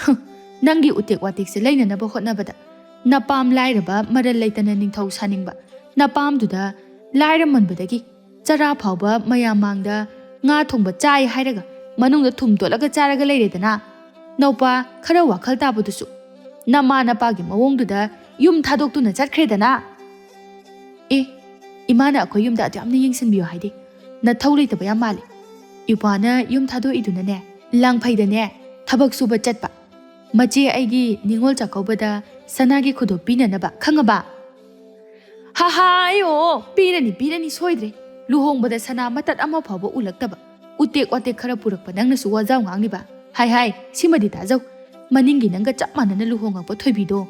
ꯍꯨꯝ, ꯅꯪꯒꯤ ꯎꯇꯦꯛ ꯋꯥꯇꯦꯛꯁꯦ ꯂꯩꯅꯅꯕ ꯍꯣꯠꯅꯕꯗ ꯅꯄꯥꯝ ꯂꯥꯏꯔꯕ ꯃꯔꯜ ꯂꯩꯇꯅ ꯅꯤꯡꯊꯧ ꯁꯥꯅꯤꯡꯕ ꯅꯄꯥꯝꯗꯨꯗ ꯂꯥꯏꯔꯃꯟꯕꯗꯒꯤ ꯆꯔꯥ ꯐꯥꯎꯕ ꯃꯌꯥꯝ ꯃꯥꯡꯗ ꯉꯥ ꯊꯣꯡꯕ ꯆꯥꯏ ꯍꯥꯏꯔꯒ ꯃꯅꯨꯡꯗ ꯊꯨꯝ ꯇꯣꯠꯂꯒ ꯆꯥꯔꯒ ꯂꯩꯔꯦꯗꯅ꯫ ꯅꯧꯄꯥ, ꯈꯔ ꯋꯥꯈꯜ ꯇꯥꯕꯗꯨꯁꯨ꯫ ꯅꯃꯥ ꯅꯄꯥꯒꯤ ꯃꯑꯣꯡꯗꯨꯗ ꯌꯨꯝ ꯊꯥꯗꯣꯛꯇꯨꯅ ꯆꯠꯈ꯭ꯔꯦꯗꯅ꯫ ꯑꯦ, ꯏꯃꯥꯅ ꯑꯩꯈꯣꯏ ꯌꯨꯝꯗ ꯑꯗꯨ ꯌꯥꯝꯅ ꯌꯦꯡꯁꯤꯟꯕꯤꯌꯨ ꯍꯥꯏꯗꯦ꯫ ꯅꯊꯧ ꯂꯩꯇꯕ ꯌꯥꯝ ꯃꯥꯜꯂꯦ꯫ ꯏꯄ꯭ꯋꯥꯅ ꯌꯨꯝ ꯊꯥꯗꯣꯛꯏꯗꯨꯅꯅꯦ, ꯂꯥꯡꯐꯩꯗꯅꯦ ꯊꯕꯛ ꯁꯨꯕ ꯆꯠꯄ꯫ ꯃꯆꯦ ꯑꯩꯒꯤ ꯅꯤꯉꯣꯜ ꯆꯥꯛꯀꯧꯕꯗ ꯁꯅꯥꯒꯤ ꯈꯨꯗꯣꯞ ꯄꯤꯅꯅꯕ, ꯈꯪꯉꯕ? ꯍꯥ ꯍꯥ, ꯑꯩ ꯑꯣ, ꯄꯤꯔꯅꯤ, ꯄꯤꯔꯅꯤ, ꯁꯣꯏꯗ꯭ꯔꯦ꯫ ꯂꯨꯍꯣꯡꯕꯗ ꯁꯅꯥ ꯃꯇꯠ ꯑꯃ ꯐꯥꯎꯕ ꯎꯂꯛꯇꯕ, ꯎꯇꯦꯛ ꯋꯥꯇꯦꯛ ꯈꯔ ꯄꯨꯔꯛꯄ ꯅꯪꯅꯁꯨ ꯋꯥꯖꯥꯎ ꯉꯥꯡꯂꯤꯕ꯫ ꯍꯥꯏ ꯍꯥꯏ, ꯁꯤꯃꯗꯤ ꯇꯥꯖꯧ꯫ ꯃꯅꯤꯡꯒꯤ ꯅꯪꯒ ꯆꯞ ꯃꯥꯟꯅꯅ ꯂꯨꯍꯣꯡꯉꯛꯄ ꯊꯣꯏꯕꯤꯗꯣ,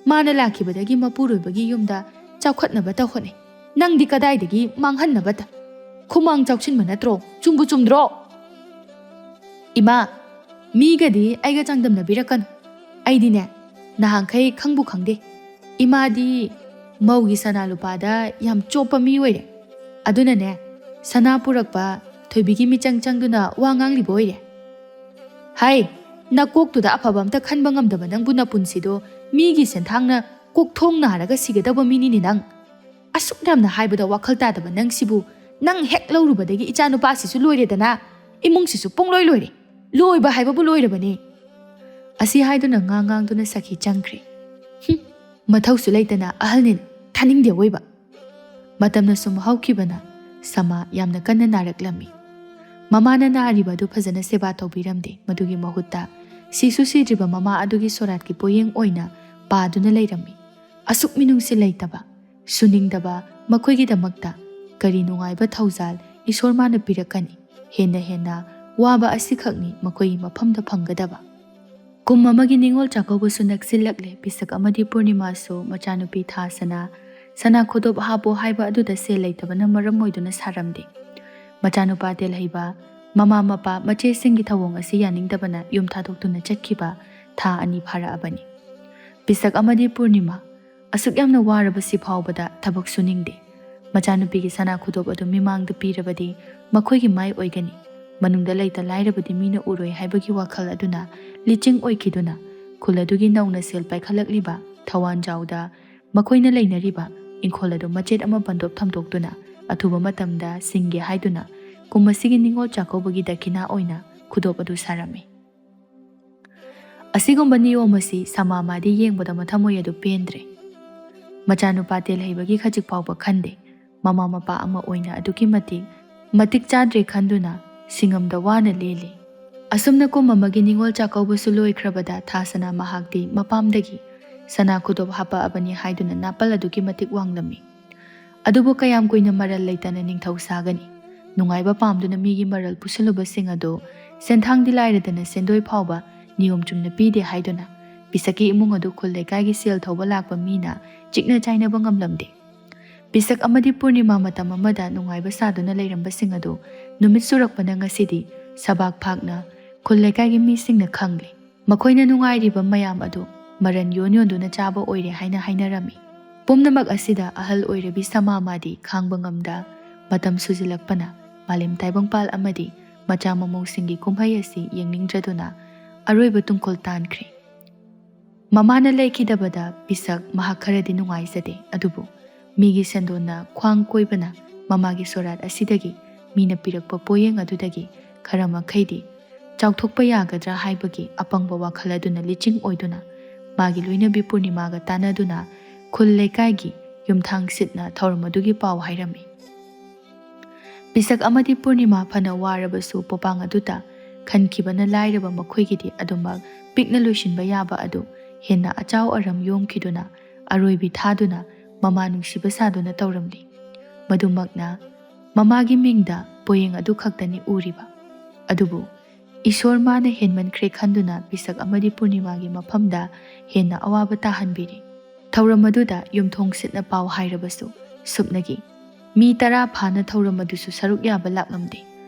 ꯃꯥꯅ ꯂꯥꯛꯈꯤꯕꯗꯒꯤ ꯃꯄꯨꯔꯣꯏꯕꯒꯤ ꯌꯨꯝꯗ ꯆꯥꯎꯈꯠꯅꯕꯇ ꯍꯣꯠꯅꯩ꯫ ꯅꯪꯗꯤ ꯀꯗꯥꯏꯗꯒꯤ ꯃꯥꯡꯍꯟꯅꯕꯇ? ꯈꯨꯃꯥꯡ ꯆꯥꯎꯁꯤꯟꯕ ꯅꯠꯇ꯭ꯔꯣ? ꯆꯨꯝꯕꯨ ꯆꯨꯝꯗ꯭ꯔꯣ? ꯏꯃꯥ, ꯃꯤꯒꯗꯤ ꯑꯩꯒ ꯆꯥꯡꯗꯝꯅꯕꯤꯔꯛꯀꯅꯨ꯫ ꯑꯩꯗꯤꯅꯦ, ꯅꯍꯥꯟꯈꯩ ꯈꯪꯕꯨ ꯈꯪꯗꯦ꯫ ꯏꯃꯥꯗꯤ ꯃꯧꯒꯤ ꯁꯅꯥ ꯂꯨꯄꯥꯗ ꯌꯥꯝ ꯆꯣꯞꯄ ꯃꯤ ꯑꯣꯏꯔꯦ꯫ ꯑꯗꯨꯅꯅꯦ, ꯁꯅꯥ ꯄꯨꯔꯛꯄ ꯊꯣꯏꯕꯤꯒꯤ ꯃꯤꯆꯪ ꯆꯪꯗꯨꯅ ꯋꯥ ꯉꯥꯡꯂꯤꯕ ꯑꯣꯏꯔꯦ꯫ ꯍꯥꯏ, ꯅꯀꯣꯛꯇꯨꯗ ꯑꯐꯕ ꯑꯝꯇ ꯈꯟꯕ ꯉꯝꯗꯕ ꯅꯪꯕꯨ ꯅꯄꯨꯟꯁꯤꯗꯣ ꯃꯤꯒꯤ ꯁꯦꯟꯊꯥꯡꯅ ꯀꯣꯛꯊꯣꯡ ꯅꯥꯔꯒ ꯁꯤꯒꯗꯕ ꯃꯤꯅꯤꯅꯦ ꯅꯪ꯫ ꯑꯁꯨꯛ ꯌꯥꯝꯅ ꯍꯥꯏꯕꯗ ꯋꯥꯈꯜ ꯇꯥꯗꯕ ꯅꯪꯁꯤꯕꯨ, ꯅꯪ ꯍꯦꯛ ꯂꯧꯔꯨꯕꯗꯒꯤ ꯏꯆꯥ ꯅꯨꯄꯥꯁꯤꯁꯨ ꯂꯣꯏꯔꯦꯗꯅ, ꯏꯃꯨꯡꯁꯤꯁꯨ ꯄꯨꯡꯂꯣꯏ ꯂꯣꯏꯔꯦ꯫ ꯂꯣꯏꯕ ꯍꯥꯏꯕꯕꯨ ꯂꯣꯏꯔꯕꯅꯦ꯫ ꯑꯁꯤ ꯍꯥꯏꯗꯨꯅ ꯉꯥꯡ ꯉꯥꯡꯗꯨꯅ ꯁꯈꯤ ꯆꯪꯈ꯭ꯔꯦ꯫ ꯍꯨꯝ, ꯃꯊꯧꯁꯨ ꯂꯩꯇꯅ ꯑꯍꯜꯅꯤꯅ ꯊꯥꯅꯤꯡꯗꯦ ꯑꯋꯣꯏꯕ꯫ ꯃꯇꯝꯅ ꯁꯨꯝ ꯍꯧꯈꯤꯕꯅ ꯁꯃꯥ ꯌꯥꯝꯅ ꯀꯟꯅ ꯅꯥꯔꯛꯂꯝꯃꯤ꯫ ꯃꯃꯥꯅ ꯅꯥꯔꯤꯕ ꯑꯗꯨ ꯐꯖꯅ ꯁꯦꯕꯥ ꯇꯧꯕꯤꯔꯝꯗꯦ꯫ ꯃꯗꯨꯒꯤ ꯃꯍꯨꯠꯇ ꯁꯤꯁꯨ ꯁꯤꯗ꯭ꯔꯤꯕ ꯃꯃꯥ ꯑꯗꯨꯒꯤ ꯁꯣꯔꯥꯠꯀꯤ ꯄꯣꯌꯦꯡ ꯑꯣꯏꯅ ꯄꯥꯗꯨꯅ ꯂꯩꯔꯝꯃꯤ꯫ ꯑꯁꯨꯛ ꯃꯤꯅꯨꯡꯁꯤ ꯂꯩꯇꯕ, ꯁꯨꯅꯤꯡꯗꯕ ꯃꯈꯣꯏꯒꯤꯗꯃꯛꯇ ꯀꯔꯤ ꯅꯨꯡꯉꯥꯏꯕ ꯊꯧꯖꯥꯜ ꯏꯁꯣꯔ ꯃꯥꯅ ꯄꯤꯔꯛꯀꯅꯤ? ꯍꯦꯟꯅ ꯍꯦꯟꯅ ꯋꯥꯕ ꯑꯁꯤꯈꯛꯅꯤ ꯃꯈꯣꯏꯒꯤ ꯃꯐꯝꯗ ꯐꯪꯒꯗꯕ꯫ ꯀꯨꯝ ꯑꯃꯒꯤ ꯅꯤꯉꯣꯜ ꯆꯥꯛꯀꯧꯕꯁꯨ ꯅꯛꯁꯤꯜꯂꯛꯂꯦ꯫ ꯄꯤꯁꯛ ꯑꯃꯗꯤ ꯄꯨꯔꯅꯤꯃꯥꯁꯨ ꯃꯆꯥꯅꯨꯄꯤ ꯊꯥꯁꯅꯥ ꯁꯅꯥ ꯈꯨꯗꯣꯞ ꯍꯥꯞꯄꯣ ꯍꯥꯏꯕ ꯑꯗꯨꯗ ꯁꯦꯜ ꯂꯩꯇꯕꯅ ꯃꯔꯝ ꯑꯣꯏꯗꯨꯅ ꯁꯥꯔꯝꯗꯦ꯫ ꯃꯆꯥꯅꯨꯄꯥ ꯇꯦꯜꯍꯩꯕ, ꯃꯃꯥ ꯃꯄꯥ ꯃꯆꯦꯁꯤꯡꯒꯤ ꯊꯧꯑꯣꯡ ꯑꯁꯤ ꯌꯥꯅꯤꯡꯗꯕꯅ ꯌꯨꯝ ꯊꯥꯗꯣꯛꯇꯨꯅ ꯆꯠꯈꯤꯕ ꯊꯥ ꯑꯅꯤ ꯐꯥꯔꯛꯑꯕꯅꯤ꯫ ꯄꯤꯁꯛ ꯑꯃꯗꯤ ꯄꯨꯔꯅꯤꯃꯥ ꯑꯁꯨꯛ ꯌꯥꯝꯅ ꯋꯥꯔꯕꯁꯤ ꯐꯥꯎꯕꯗ ꯊꯕꯛ ꯁꯨꯅꯤꯡꯗꯦ꯫ ꯃꯆꯥꯅꯨꯄꯤꯒꯤ ꯁꯅꯥ ꯈꯨꯗꯣꯞ ꯑꯗꯨ ꯃꯤꯃꯥꯡꯗ ꯄꯤꯔꯕꯗꯤ ꯃꯈꯣꯏꯒꯤ ꯃꯥꯏ ꯑꯣꯏꯒꯅꯤ꯫ ꯃꯅꯨꯡꯗ ꯂꯩꯇ ꯂꯥꯏꯔꯕꯗꯤ ꯃꯤꯅ ꯎꯔꯣꯏ ꯍꯥꯏꯕꯒꯤ ꯋꯥꯈꯜ ꯑꯗꯨꯅ ꯂꯤꯆꯤꯡ ꯑꯣꯏꯈꯤꯗꯨꯅ ꯈꯨꯜ ꯑꯗꯨꯒꯤ ꯅꯧꯅ ꯁꯦꯜ ꯄꯥꯏꯈꯠꯂꯛꯂꯤꯕ ꯊꯋꯥꯟꯖꯥꯎꯗ ꯃꯈꯣꯏꯅ ꯂꯩꯅꯔꯤꯕ ꯏꯪꯈꯣꯜ ꯑꯗꯨ ꯃꯆꯦꯠ ꯑꯃ ꯕꯟꯗꯣꯞ ꯊꯝꯗꯣꯛꯇꯨꯅ ꯑꯊꯨꯕ ꯃꯇꯝꯗ ꯁꯤꯡꯒꯦ ꯍꯥꯏꯗꯨꯅ ꯀꯨꯝ ꯑꯁꯤꯒꯤ ꯅꯤꯉꯣꯜ ꯆꯥꯛꯀꯧꯕꯒꯤ ꯗꯈꯤꯅꯥ ꯑꯣꯏꯅ ꯈꯨꯗꯣꯞ ꯑꯗꯨ ꯁꯥꯔꯝꯃꯤ꯫ ꯑꯁꯤꯒꯨꯝꯕ ꯅꯤꯌꯣꯝ ꯑꯁꯤ ꯁꯃꯥꯃꯥꯗꯤ ꯌꯦꯡꯕꯗ ꯃꯊꯃꯣꯏ ꯑꯗꯨ ꯄꯦꯟꯗ꯭ꯔꯦ꯫ ꯃꯆꯥꯅꯨꯄꯥ ꯇꯦꯜꯍꯩꯕꯒꯤ ꯈꯖꯤꯛ ꯐꯥꯎꯕ ꯈꯟꯗꯦ꯫ ꯃꯃꯥ ꯃꯄꯥ ꯑꯃ ꯑꯣꯏꯅ ꯑꯗꯨꯛꯀꯤ ꯃꯇꯤꯛ ꯃꯇꯤꯛ ꯆꯥꯗ꯭ꯔꯦ ꯈꯟꯗꯨꯅ ꯁꯤꯡꯉꯝꯗ ꯋꯥꯅ ꯂꯦꯜꯂꯤ꯫ ꯑꯁꯨꯝꯅ ꯀꯨꯝ ꯑꯃꯒꯤ ꯅꯤꯉꯣꯜ ꯆꯥꯛꯀꯧꯕꯁꯨ ꯂꯣꯏꯈ꯭ꯔꯕꯗ ꯊꯥꯁꯅꯥ ꯃꯍꯥꯛꯇꯤ ꯃꯄꯥꯝꯗꯒꯤ ꯁꯅꯥ ꯈꯨꯗꯣꯞ ꯍꯥꯞꯄꯛꯑꯕꯅꯤ ꯍꯥꯏꯗꯨꯅ ꯅꯥꯄꯜ ꯑꯗꯨꯛꯀꯤ ꯃꯇꯤꯛ ꯋꯥꯡꯂꯝꯃꯤ꯫ ꯑꯗꯨꯕꯨ ꯀꯌꯥꯝ ꯀꯨꯏꯅ ꯃꯔꯜ ꯂꯩꯇꯅ ꯅꯤꯡꯊꯧ ꯁꯥꯒꯅꯤ? ꯅꯨꯡꯉꯥꯏꯕ ꯄꯥꯝꯗꯨꯅ ꯃꯤꯒꯤ ꯃꯔꯜ ꯄꯨꯁꯤꯜꯂꯨꯕꯁꯤꯡ ꯑꯗꯨ ꯁꯦꯟꯊꯥꯡꯗꯤ ꯂꯥꯏꯔꯗꯅ ꯁꯦꯟꯗꯣꯏ ꯐꯥꯎꯕ ꯅꯤꯌꯣꯝ ꯆꯨꯝꯅ ꯄꯤꯗꯦ ꯍꯥꯏꯗꯨꯅ ꯄꯤꯁꯛꯀꯤ ꯏꯃꯨꯡ ꯑꯗꯨ ꯈꯨꯜ ꯂꯩꯀꯥꯏꯒꯤ ꯁꯦꯜ ꯊꯧꯕ ꯂꯥꯛꯄ ꯃꯤꯅ ꯆꯤꯛꯅ ꯆꯥꯏꯅꯕ ꯉꯝꯂꯝꯗꯦ꯫ ꯄꯤꯁꯛ ꯑꯃꯗꯤ ꯄꯨꯔꯅꯤꯃꯥ ꯃꯇꯝ ꯑꯃꯗ ꯅꯨꯡꯉꯥꯏꯕ ꯁꯥꯗꯨꯅ ꯂꯩꯔꯝꯕꯁꯤꯡ ꯑꯗꯨ ꯅꯨꯃꯤꯠ ꯆꯨꯔꯛꯄꯅ ꯉꯁꯤꯗꯤ ꯁꯕꯥꯛ ꯐꯥꯛꯅ ꯈꯨꯜ ꯂꯩꯀꯥꯏꯒꯤ ꯃꯤꯁꯤꯡꯅ ꯈꯪꯂꯦ꯫ ꯃꯈꯣꯏꯅ ꯅꯨꯡꯉꯥꯏꯔꯤꯕ ꯃꯌꯥꯝ ꯑꯗꯨ ꯃꯔꯟ ꯌꯣꯟ ꯌꯣꯟꯗꯨꯅ ꯆꯥꯕ ꯑꯣꯏꯔꯦ ꯍꯥꯏꯅ ꯍꯥꯏꯅꯔꯝꯃꯤ꯫ ꯄꯨꯝꯅꯃꯛ ꯑꯁꯤꯗ ꯑꯍꯜ ꯑꯣꯏꯔꯕꯤ ꯁꯃꯥꯃꯥꯗꯤ ꯈꯥꯡꯕ ꯉꯝꯗ ꯃꯇꯝ ꯁꯨꯖꯤꯜꯂꯛꯄꯅ ꯃꯥꯂꯦꯝ ꯇꯥꯏꯕꯪꯄꯥꯜ ꯑꯃꯗꯤ ꯃꯆꯥ ꯃꯃꯧꯁꯤꯡꯒꯤ ꯀꯨꯝꯍꯩ ꯑꯁꯤ ꯌꯦꯡꯅꯤꯡꯗ꯭ꯔꯗꯨꯅ ꯑꯔꯣꯏꯕ ꯇꯨꯡꯈꯣꯜ ꯇꯥꯟꯈ꯭ꯔꯦ꯫ ꯃꯃꯥꯅ ꯂꯩꯈꯤꯗꯕꯗ ꯄꯤꯁꯛ ꯃꯍꯥꯛ ꯈꯔꯗꯤ ꯅꯨꯡꯉꯥꯏꯖꯗꯦ, ꯑꯗꯨꯕꯨ ꯃꯤꯒꯤ ꯁꯦꯟꯗꯣꯟꯅ ꯈ꯭ꯋꯥꯡ ꯀꯣꯏꯕꯅ ꯃꯃꯥꯒꯤ ꯁꯣꯔꯥꯠ ꯑꯁꯤꯗꯒꯤ ꯃꯤꯅ ꯄꯤꯔꯛꯄ ꯄꯣꯌꯦꯡ ꯑꯗꯨꯗꯒꯤ ꯈꯔ ꯃꯈꯩꯗꯤ ꯆꯥꯎꯊꯣꯛꯄ ꯌꯥꯒꯗ꯭ꯔꯥ ꯍꯥꯏꯕꯒꯤ ꯑꯄꯪꯕ ꯋꯥꯈꯜ ꯑꯗꯨꯅ ꯂꯤꯆꯤꯡ ꯑꯣꯏꯗꯨꯅ ꯃꯥꯒꯤ ꯂꯣꯏꯅꯕꯤ ꯄꯨꯔꯅꯤꯃꯥꯒ ꯇꯥꯟꯅꯗꯨꯅ ꯈꯨꯜ ꯂꯩꯀꯥꯏꯒꯤ ꯌꯨꯝꯊꯥꯡ ꯁꯤꯠꯅ ꯊꯧꯔꯝ ꯑꯗꯨꯒꯤ ꯄꯥꯎ ꯍꯥꯏꯔꯝꯃꯤ꯫ ꯄꯤꯁꯛ ꯑꯃꯗꯤ ꯄꯨꯔꯅꯤꯃꯥ ꯐꯅ ꯋꯥꯔꯕꯁꯨ ꯄꯣꯄꯥꯡ ꯑꯗꯨꯗ ꯈꯟꯈꯤꯕꯅ ꯂꯥꯏꯔꯕ ꯃꯈꯣꯏꯒꯤꯗꯤ ꯑꯗꯨꯃꯛ ꯄꯤꯛꯅ ꯂꯣꯏꯁꯤꯟꯕ ꯌꯥꯕ ꯑꯗꯨ ꯍꯦꯟꯅ ꯑꯆꯥꯎ ꯑꯔꯝ ꯌꯣꯝꯈꯤꯗꯨꯅ ꯑꯔꯣꯏꯕꯤ ꯊꯥꯗꯨꯅ ꯃꯃꯥ ꯅꯨꯡꯁꯤꯕ ꯁꯥꯗꯨꯅ ꯇꯧꯔꯝꯂꯤ꯫ ꯃꯗꯨꯃꯛꯅ ꯃꯃꯥꯒꯤ ꯃꯤꯡꯗ ꯄꯣꯌꯦꯡ ꯑꯗꯨ ꯈꯛꯇꯅꯤ ꯎꯔꯤꯕ꯫ ꯑꯗꯨꯕꯨ ꯏꯁꯣꯔ ꯃꯥꯅ ꯍꯦꯟꯃꯟꯈ꯭ꯔꯦ ꯈꯟꯗꯨꯅ ꯄꯤꯁꯛ ꯑꯃꯗꯤ ꯄꯨꯔꯅꯤꯃꯥꯒꯤ ꯃꯐꯝꯗ ꯍꯦꯟꯅ ꯑꯋꯥꯕ ꯇꯥꯍꯟꯕꯤꯔꯤ꯫ ꯊꯧꯔꯝ ꯑꯗꯨꯗ ꯌꯨꯝꯊꯣꯡ ꯁꯤꯠꯅ ꯄꯥꯎ ꯍꯥꯏꯔꯕꯁꯨ ꯁꯨꯞꯅꯒꯤ ꯃꯤ ꯇꯔꯥ ꯐꯥꯅ ꯊꯧꯔꯝ ꯑꯗꯨꯁꯨ ꯁꯔꯨꯛ ꯌꯥꯕ ꯂꯥꯛꯂꯝꯗꯦ꯫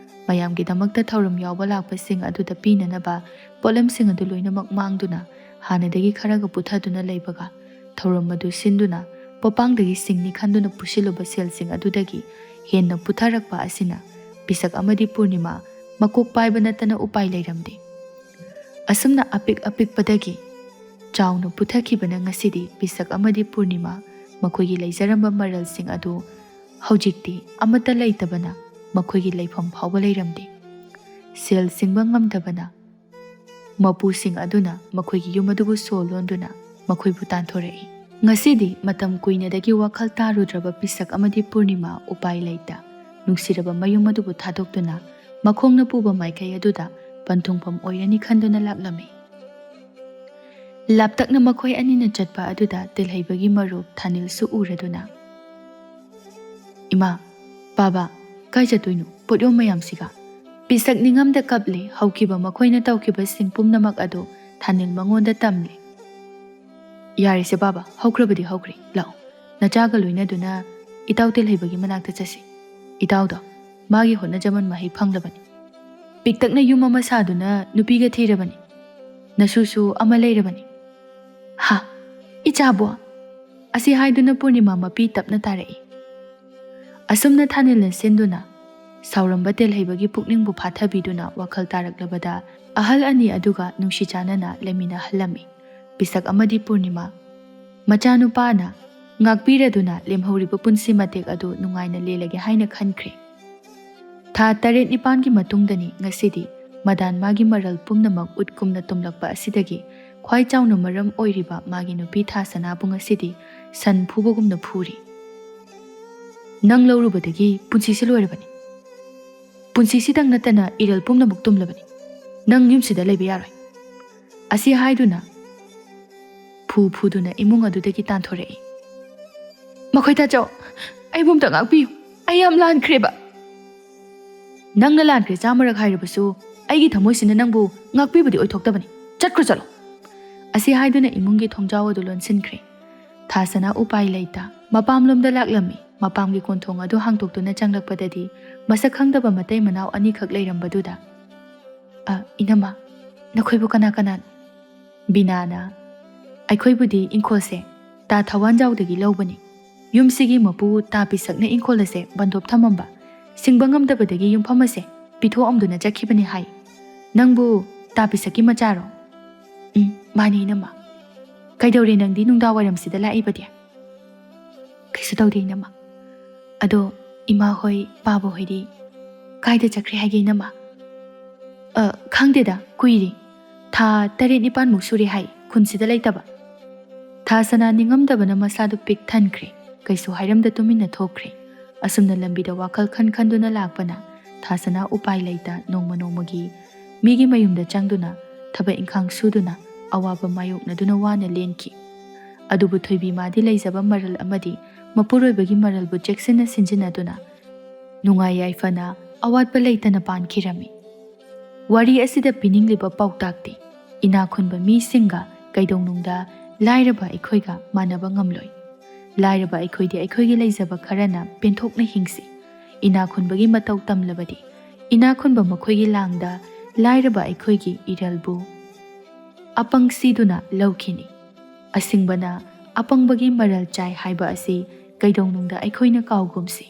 ꯃꯌꯥꯝꯒꯤꯗꯃꯛꯇ ꯊꯧꯔꯝ ꯌꯥꯎꯕ ꯂꯥꯛꯄꯁꯤꯡ ꯑꯗꯨꯗ ꯄꯤꯅꯅꯕ ꯄꯣꯠꯂꯝꯁꯤꯡ ꯑꯗꯨ ꯂꯣꯏꯅꯃꯛ ꯃꯥꯡꯗꯨꯅ ꯍꯥꯟꯅꯗꯒꯤ ꯈꯔꯒ ꯄꯨꯊꯗꯨꯅ ꯂꯩꯕꯒ ꯊꯧꯔꯝ ꯑꯗꯨ ꯁꯤꯟꯗꯨꯅ ꯄꯣꯄꯥꯡꯗꯒꯤ ꯁꯤꯡꯅꯤ ꯈꯟꯗꯨꯅ ꯄꯨꯁꯤꯜꯂꯨꯕ ꯁꯦꯜꯁꯤꯡ ꯑꯗꯨꯗꯒꯤ ꯍꯦꯟꯅ ꯄꯨꯊꯔꯛꯄ ꯑꯁꯤꯅ ꯄꯤꯁꯛ ꯑꯃꯗꯤ ꯄꯨꯔꯅꯤꯃꯥ ꯃꯀꯣꯛ ꯄꯥꯏꯕ ꯅꯠꯇꯅ ꯎꯄꯥꯏ ꯂꯩꯔꯝꯗꯦ꯫ ꯑꯁꯨꯝꯅ ꯑꯄꯤꯛ ꯑꯄꯤꯛꯄꯗꯒꯤ ꯆꯥꯎꯅ ꯄꯨꯊꯈꯤꯕꯅ ꯉꯁꯤꯗꯤ ꯄꯤꯁꯛ ꯑꯃꯗꯤ ꯄꯨꯔꯅꯤꯃꯥ ꯃꯈꯣꯏꯒꯤ ꯂꯩꯖꯔꯝꯕ ꯃꯔꯜꯁꯤꯡ ꯑꯗꯨ ꯍꯧꯖꯤꯛꯇꯤ ꯑꯃꯠꯇ ꯂꯩꯇꯕꯅ ꯃꯈꯣꯏꯒꯤ ꯂꯩꯐꯝ ꯐꯥꯎꯕ ꯂꯩꯔꯝꯗꯦ꯫ ꯁꯦꯜ ꯁꯤꯡꯕ ꯉꯝꯗꯕꯅ ꯃꯄꯨꯁꯤꯡ ꯑꯗꯨꯅ ꯃꯈꯣꯏꯒꯤ ꯌꯨꯝ ꯑꯗꯨꯕꯨ ꯁꯣ ꯂꯣꯟꯗꯨꯅ ꯃꯈꯣꯏꯕꯨ ꯇꯥꯟꯊꯣꯔꯛꯏ꯫ ꯉꯁꯤꯗꯤ ꯃꯇꯝ ꯀꯨꯏꯅꯗꯒꯤ ꯋꯥꯈꯜ ꯇꯥꯔꯨꯗ꯭ꯔꯕ ꯄꯤꯁꯛ ꯑꯃꯗꯤ ꯄꯨꯔꯅꯤꯃꯥ ꯎꯄꯥꯏ ꯂꯩꯇ ꯅꯨꯡꯁꯤꯔꯕ ꯃꯌꯨꯝ ꯑꯗꯨꯕꯨ ꯊꯥꯗꯣꯛꯇꯨꯅ ꯃꯈꯣꯡꯅ ꯄꯨꯕ ꯃꯥꯏꯀꯩ ꯑꯗꯨꯗ ꯄꯟꯊꯨꯡꯐꯝ ꯑꯣꯏꯔꯅꯤ ꯈꯟꯗꯨꯅ ꯂꯥꯛꯂꯝꯃꯤ꯫ ꯂꯥꯞꯇꯛꯅ ꯃꯈꯣꯏ ꯑꯅꯤꯅ ꯆꯠꯄ ꯑꯗꯨꯗ ꯇꯦꯜꯍꯩꯕꯒꯤ ꯃꯔꯨꯞ ꯊꯥꯅꯤꯜꯁꯨ ꯎꯔꯗꯨꯅ, "ꯏꯃꯥ, ꯕꯥꯕꯥ, ꯀꯥꯏ ꯆꯠꯇꯣꯏꯅꯣ? ꯄꯣꯠꯌꯣꯝ ꯃꯌꯥꯝꯁꯤꯒ?" ꯄꯤꯁꯛ ꯅꯤꯡꯉꯝꯗ ꯀꯞꯂꯦ꯫ ꯍꯧꯈꯤꯕ ꯃꯈꯣꯏꯅ ꯇꯧꯈꯤꯕꯁꯤꯡ ꯄꯨꯝꯅꯃꯛ ꯑꯗꯨ ꯊꯥꯅꯤꯜ ꯃꯉꯣꯟꯗ ꯇꯝꯂꯦ꯫ "ꯌꯥꯔꯦꯁꯦ ꯕꯥꯕꯥ, ꯍꯧꯈ꯭ꯔꯕꯗꯤ ꯍꯧꯈ꯭ꯔꯦ꯫ ꯂꯥꯛꯑꯣ, ꯅꯆꯥꯒ ꯂꯣꯏꯅꯗꯨꯅ ꯏꯇꯥꯎ ꯇꯦꯜꯍꯩꯕꯒꯤ ꯃꯅꯥꯛꯇ ꯆꯠꯁꯤ꯫ ꯏꯇꯥꯎꯗꯣ ꯃꯥꯒꯤ ꯍꯣꯠꯅꯖꯃꯟ ꯃꯍꯩ ꯐꯪꯂꯕꯅꯤ꯫ ꯄꯤꯛꯇꯛꯅ ꯌꯨꯝ ꯑꯃ ꯁꯥꯗꯨꯅ ꯅꯨꯄꯤꯒ ꯊꯤꯔꯕꯅꯤ꯫ ꯅꯁꯨꯁꯨ ꯑꯃ ꯂꯩꯔꯕꯅꯤ꯫" "ꯍꯥ, ꯏꯆꯥꯕꯣ?" ꯑꯁꯤ ꯍꯥꯏꯗꯨꯅ ꯄꯨꯔꯅꯤꯃꯥ ꯃꯄꯤ ꯇꯞꯅ ꯇꯥꯔꯛꯏ꯫ ꯑꯁꯨꯝꯅ ꯊꯥꯅꯤꯜꯅ ꯁꯤꯟꯗꯨꯅ ꯁꯥꯎꯔꯝꯕ ꯇꯦꯜꯍꯩꯕꯒꯤ ꯄꯨꯛꯅꯤꯡꯕꯨ ꯐꯥꯊꯕꯤꯗꯨꯅ ꯋꯥꯈꯜ ꯇꯥꯔꯛꯂꯕꯗ ꯑꯍꯜ ꯑꯅꯤ ꯑꯗꯨꯒ ꯅꯨꯡꯁꯤ ꯆꯥꯟꯅꯅ ꯂꯩꯃꯤꯟꯅꯍꯜꯂꯝꯃꯤ꯫ ꯄꯤꯁꯛ ꯑꯃꯗꯤ ꯄꯨꯔꯅꯤꯃꯥ ꯃꯆꯥꯅꯨꯄꯥꯅ ꯉꯥꯛꯄꯤꯔꯗꯨꯅ ꯂꯦꯝꯍꯧꯔꯤꯕ ꯄꯨꯟꯁꯤ ꯃꯇꯦꯛ ꯑꯗꯨ ꯅꯨꯡꯉꯥꯏꯅ ꯂꯦꯜꯂꯒꯦ ꯍꯥꯏꯅ ꯈꯟꯈ꯭ꯔꯦ꯫ ꯊꯥ ꯇꯔꯦꯠ ꯅꯤꯄꯥꯟꯒꯤ ꯃꯇꯨꯡꯗꯅꯤ ꯉꯁꯤꯗꯤ ꯃꯗꯥꯟ ꯃꯥꯒꯤ ꯃꯔꯜ ꯄꯨꯝꯅꯃꯛ ꯎꯠꯀꯨꯝꯅ ꯇꯨꯝꯂꯛꯄ ꯑꯁꯤꯗꯒꯤ ꯈ꯭ꯋꯥꯏ ꯆꯥꯎꯅ ꯃꯔꯝ ꯑꯣꯏꯔꯤꯕ ꯃꯥꯒꯤ ꯅꯨꯄꯤ ꯊꯥ ꯁꯅꯥꯕꯨ ꯉꯁꯤꯗꯤ ꯁꯟ ꯐꯨꯕꯒꯨꯝꯅ ꯐꯨꯔꯤ꯫ "ꯅꯪ ꯂꯧꯔꯨꯕꯗꯒꯤ ꯄꯨꯟꯁꯤꯁꯤ ꯂꯣꯏꯔꯕꯅꯤ꯫ ꯄꯨꯟꯁꯤꯁꯤꯗꯪ ꯅꯠꯇꯅ ꯏꯔꯜ ꯄꯨꯝꯅꯃꯛ ꯇꯨꯝꯂꯕꯅꯤ꯫ ꯅꯪ ꯌꯨꯝꯁꯤꯗ ꯂꯩꯕ ꯌꯥꯔꯣꯏ꯫" ꯑꯁꯤ ꯍꯥꯏꯗꯨꯅ ꯐꯨ ꯐꯨꯗꯨꯅ ꯏꯃꯨꯡ ꯑꯗꯨꯗꯒꯤ ꯇꯥꯟꯊꯣꯔꯛꯏ꯫ "ꯃꯈꯣꯏ ꯇꯥꯆꯧ, ꯑꯩꯕꯨ ꯑꯝꯇ ꯉꯥꯛꯄꯤꯌꯨ꯫ ꯑꯩ ꯌꯥꯝ ꯂꯥꯟꯈ꯭ꯔꯦꯕ꯫" "ꯅꯪꯅ ꯂꯥꯟꯈ꯭ꯔꯦ ꯆꯥꯝꯃꯔꯛ ꯍꯥꯏꯔꯕꯁꯨ ꯑꯩꯒꯤ ꯊꯃꯣꯏꯁꯤꯅ ꯅꯪꯕꯨ ꯉꯥꯛꯄꯤꯕꯗꯤ ꯑꯣꯏꯊꯣꯛꯇꯕꯅꯤ꯫ ꯆꯠꯈ꯭ꯔꯣ ꯆꯠꯂꯣ꯫" ꯑꯁꯤ ꯍꯥꯏꯗꯨꯅ ꯏꯃꯨꯡꯒꯤ ꯊꯣꯡꯖꯥꯎ ꯑꯗꯨ ꯂꯣꯟꯁꯤꯟꯈ꯭ꯔꯦ꯫ ꯊꯥꯁꯅꯥ ꯎꯄꯥꯏ ꯂꯩꯇ ꯃꯄꯥꯝꯂꯣꯝꯗ ꯂꯥꯛꯂꯝꯃꯤ꯫ ꯃꯄꯥꯝꯒꯤ ꯀꯣꯟꯊꯣꯡ ꯑꯗꯨ ꯍꯥꯡꯗꯣꯛꯇꯨꯅ ꯆꯪꯂꯛꯄꯗꯗꯤ ꯃꯁꯛ ꯈꯪꯗꯕ ꯃꯇꯩ ꯃꯅꯥꯎ ꯑꯅꯤꯈꯛ ꯂꯩꯔꯝꯕꯗꯨꯗ, "ꯑ, ꯏꯅꯝꯃ, ꯅꯈꯣꯏꯕꯨ ꯀꯅꯥ ꯀꯅꯥꯅꯣ?" ꯕꯤꯅꯥꯅ, "ꯑꯩꯈꯣꯏꯕꯨꯗꯤ ꯏꯪꯈꯣꯜꯁꯦ ꯇꯥ ꯊꯋꯥꯟꯖꯥꯎꯗꯒꯤ ꯂꯧꯕꯅꯤ꯫ ꯌꯨꯝꯁꯤꯒꯤ ꯃꯄꯨ ꯇꯥ ꯄꯤꯁꯛꯅ ꯏꯪꯈꯣꯜ ꯑꯁꯦ ꯕꯟꯗꯣꯞ ꯊꯝꯃꯝꯕ꯫ ꯁꯤꯡꯕ ꯉꯝꯗꯕꯗꯒꯤ ꯌꯨꯝꯐꯝ ꯑꯁꯦ ꯄꯤꯊꯣꯛꯑꯝꯗꯨꯅ ꯆꯠꯈꯤꯕꯅꯤ ꯍꯥꯏ꯫ ꯅꯪꯕꯨ ꯇꯥ ꯄꯤꯁꯛꯀꯤ ꯃꯆꯥꯔꯣ?" "ꯎꯝ, ꯃꯥꯅꯤ ꯏꯅꯝꯃ꯫ ꯀꯩꯗꯧꯔꯦ ꯅꯪꯗꯤ ꯅꯨꯡꯗꯥꯡ ꯋꯥꯏꯔꯝꯁꯤꯗ ꯂꯥꯛꯏꯕꯗꯤ?" "ꯀꯩꯁꯨ ꯇꯧꯗꯦ ꯏꯅꯝꯃ꯫ ꯑꯗꯣ ꯏꯃꯥ ꯍꯣꯏ, ꯄꯥꯕ ꯍꯣꯏꯗꯤ ꯀꯥꯏꯗ ꯆꯠꯈ꯭ꯔꯦ ꯍꯥꯏꯒꯦ ꯏꯅꯝꯃ?" "ꯑ, ꯈꯪꯗꯦꯗ, ꯀꯨꯏꯔꯦ꯫ ꯊꯥ ꯇꯔꯦꯠ ꯅꯤꯄꯥꯟꯃꯨꯛ ꯁꯨꯔꯦ ꯍꯥꯏ ꯈꯨꯟꯁꯤꯗ ꯂꯩꯇꯕ꯫ ꯊꯥ ꯁꯅꯥ ꯅꯤꯡꯉꯝꯗꯕꯅ ꯃꯁꯥꯗꯨ ꯄꯤꯛ ꯊꯟꯈ꯭ꯔꯦ꯫ ꯀꯩꯁꯨ ꯍꯥꯏꯔꯝꯗ ꯇꯨꯃꯤꯟꯅ ꯊꯣꯛꯈ꯭ꯔꯦ꯫ ꯑꯁꯨꯝꯅ ꯂꯝꯕꯤꯗ ꯋꯥꯈꯜ ꯈꯟ ꯈꯟꯗꯨꯅ ꯂꯥꯛꯄꯅ ꯊꯥ ꯁꯅꯥ ꯎꯄꯥꯏ ꯂꯩꯇ ꯅꯣꯡꯃ ꯅꯣꯡꯃꯒꯤ ꯃꯤꯒꯤ ꯃꯌꯨꯝꯗ ꯆꯪꯗꯨꯅ ꯊꯕꯛ ꯏꯪꯈꯥꯡ ꯁꯨꯗꯨꯅ ꯑꯋꯥꯕ ꯃꯥꯌꯣꯛꯅꯗꯨꯅ ꯋꯥꯅ ꯂꯦꯟꯈꯤ꯫ ꯑꯗꯨꯕꯨ ꯊꯣꯏꯕꯤ ꯃꯥꯗꯤ ꯂꯩꯖꯕ ꯃꯔꯜ ꯑꯃꯗꯤ ꯃꯄꯨꯔꯣꯏꯕꯒꯤ ꯃꯔꯜꯕꯨ ꯆꯦꯛꯁꯤꯟꯅ ꯁꯤꯟꯖꯤꯟꯅꯗꯨꯅ ꯅꯨꯡꯉꯥꯏ ꯌꯥꯏꯐꯅ ꯑꯋꯥꯠꯄ ꯂꯩꯇꯅ ꯄꯥꯟꯈꯤꯔꯝꯃꯤ꯫ ꯋꯥꯔꯤ ꯑꯁꯤꯗ ꯄꯤꯅꯤꯡꯂꯤꯕ ꯄꯥꯎꯇꯥꯛꯇꯤ, ꯏꯅꯥꯛ ꯈꯨꯟꯕ ꯃꯤꯁꯤꯡꯒ ꯀꯩꯗꯧꯅꯨꯡꯗ ꯂꯥꯏꯔꯕ ꯑꯩꯈꯣꯏꯒ ꯃꯥꯟꯅꯕ ꯉꯝꯂꯣꯏ꯫ ꯂꯥꯏꯔꯕ ꯑꯩꯈꯣꯏꯗꯤ ꯑꯩꯈꯣꯏꯒꯤ ꯂꯩꯖꯕ ꯈꯔꯅ ꯄꯦꯟꯊꯣꯛꯅ ꯍꯤꯡꯁꯤ꯫ ꯏꯅꯥꯛ ꯈꯨꯟꯕꯒꯤ ꯃꯇꯧ ꯇꯝꯂꯕꯗꯤ ꯏꯅꯥꯛ ꯈꯨꯟꯕ ꯃꯈꯣꯏꯒꯤ ꯂꯥꯡꯗ ꯂꯥꯏꯔꯕ ꯑꯩꯈꯣꯏꯒꯤ ꯏꯔꯜꯕꯨ ꯑꯄꯪ ꯁꯤꯗꯨꯅ ꯂꯧꯈꯤꯅꯤ꯫ ꯑꯁꯤꯡꯕꯅ ꯑꯄꯪꯕꯒꯤ ꯃꯔꯜ ꯆꯥꯏ ꯍꯥꯏꯕ ꯑꯁꯤ ꯀꯩꯗꯧꯅꯨꯡꯗ ꯑꯩꯈꯣꯏꯅ ꯀꯥꯎꯒꯨꯝꯁꯤ꯫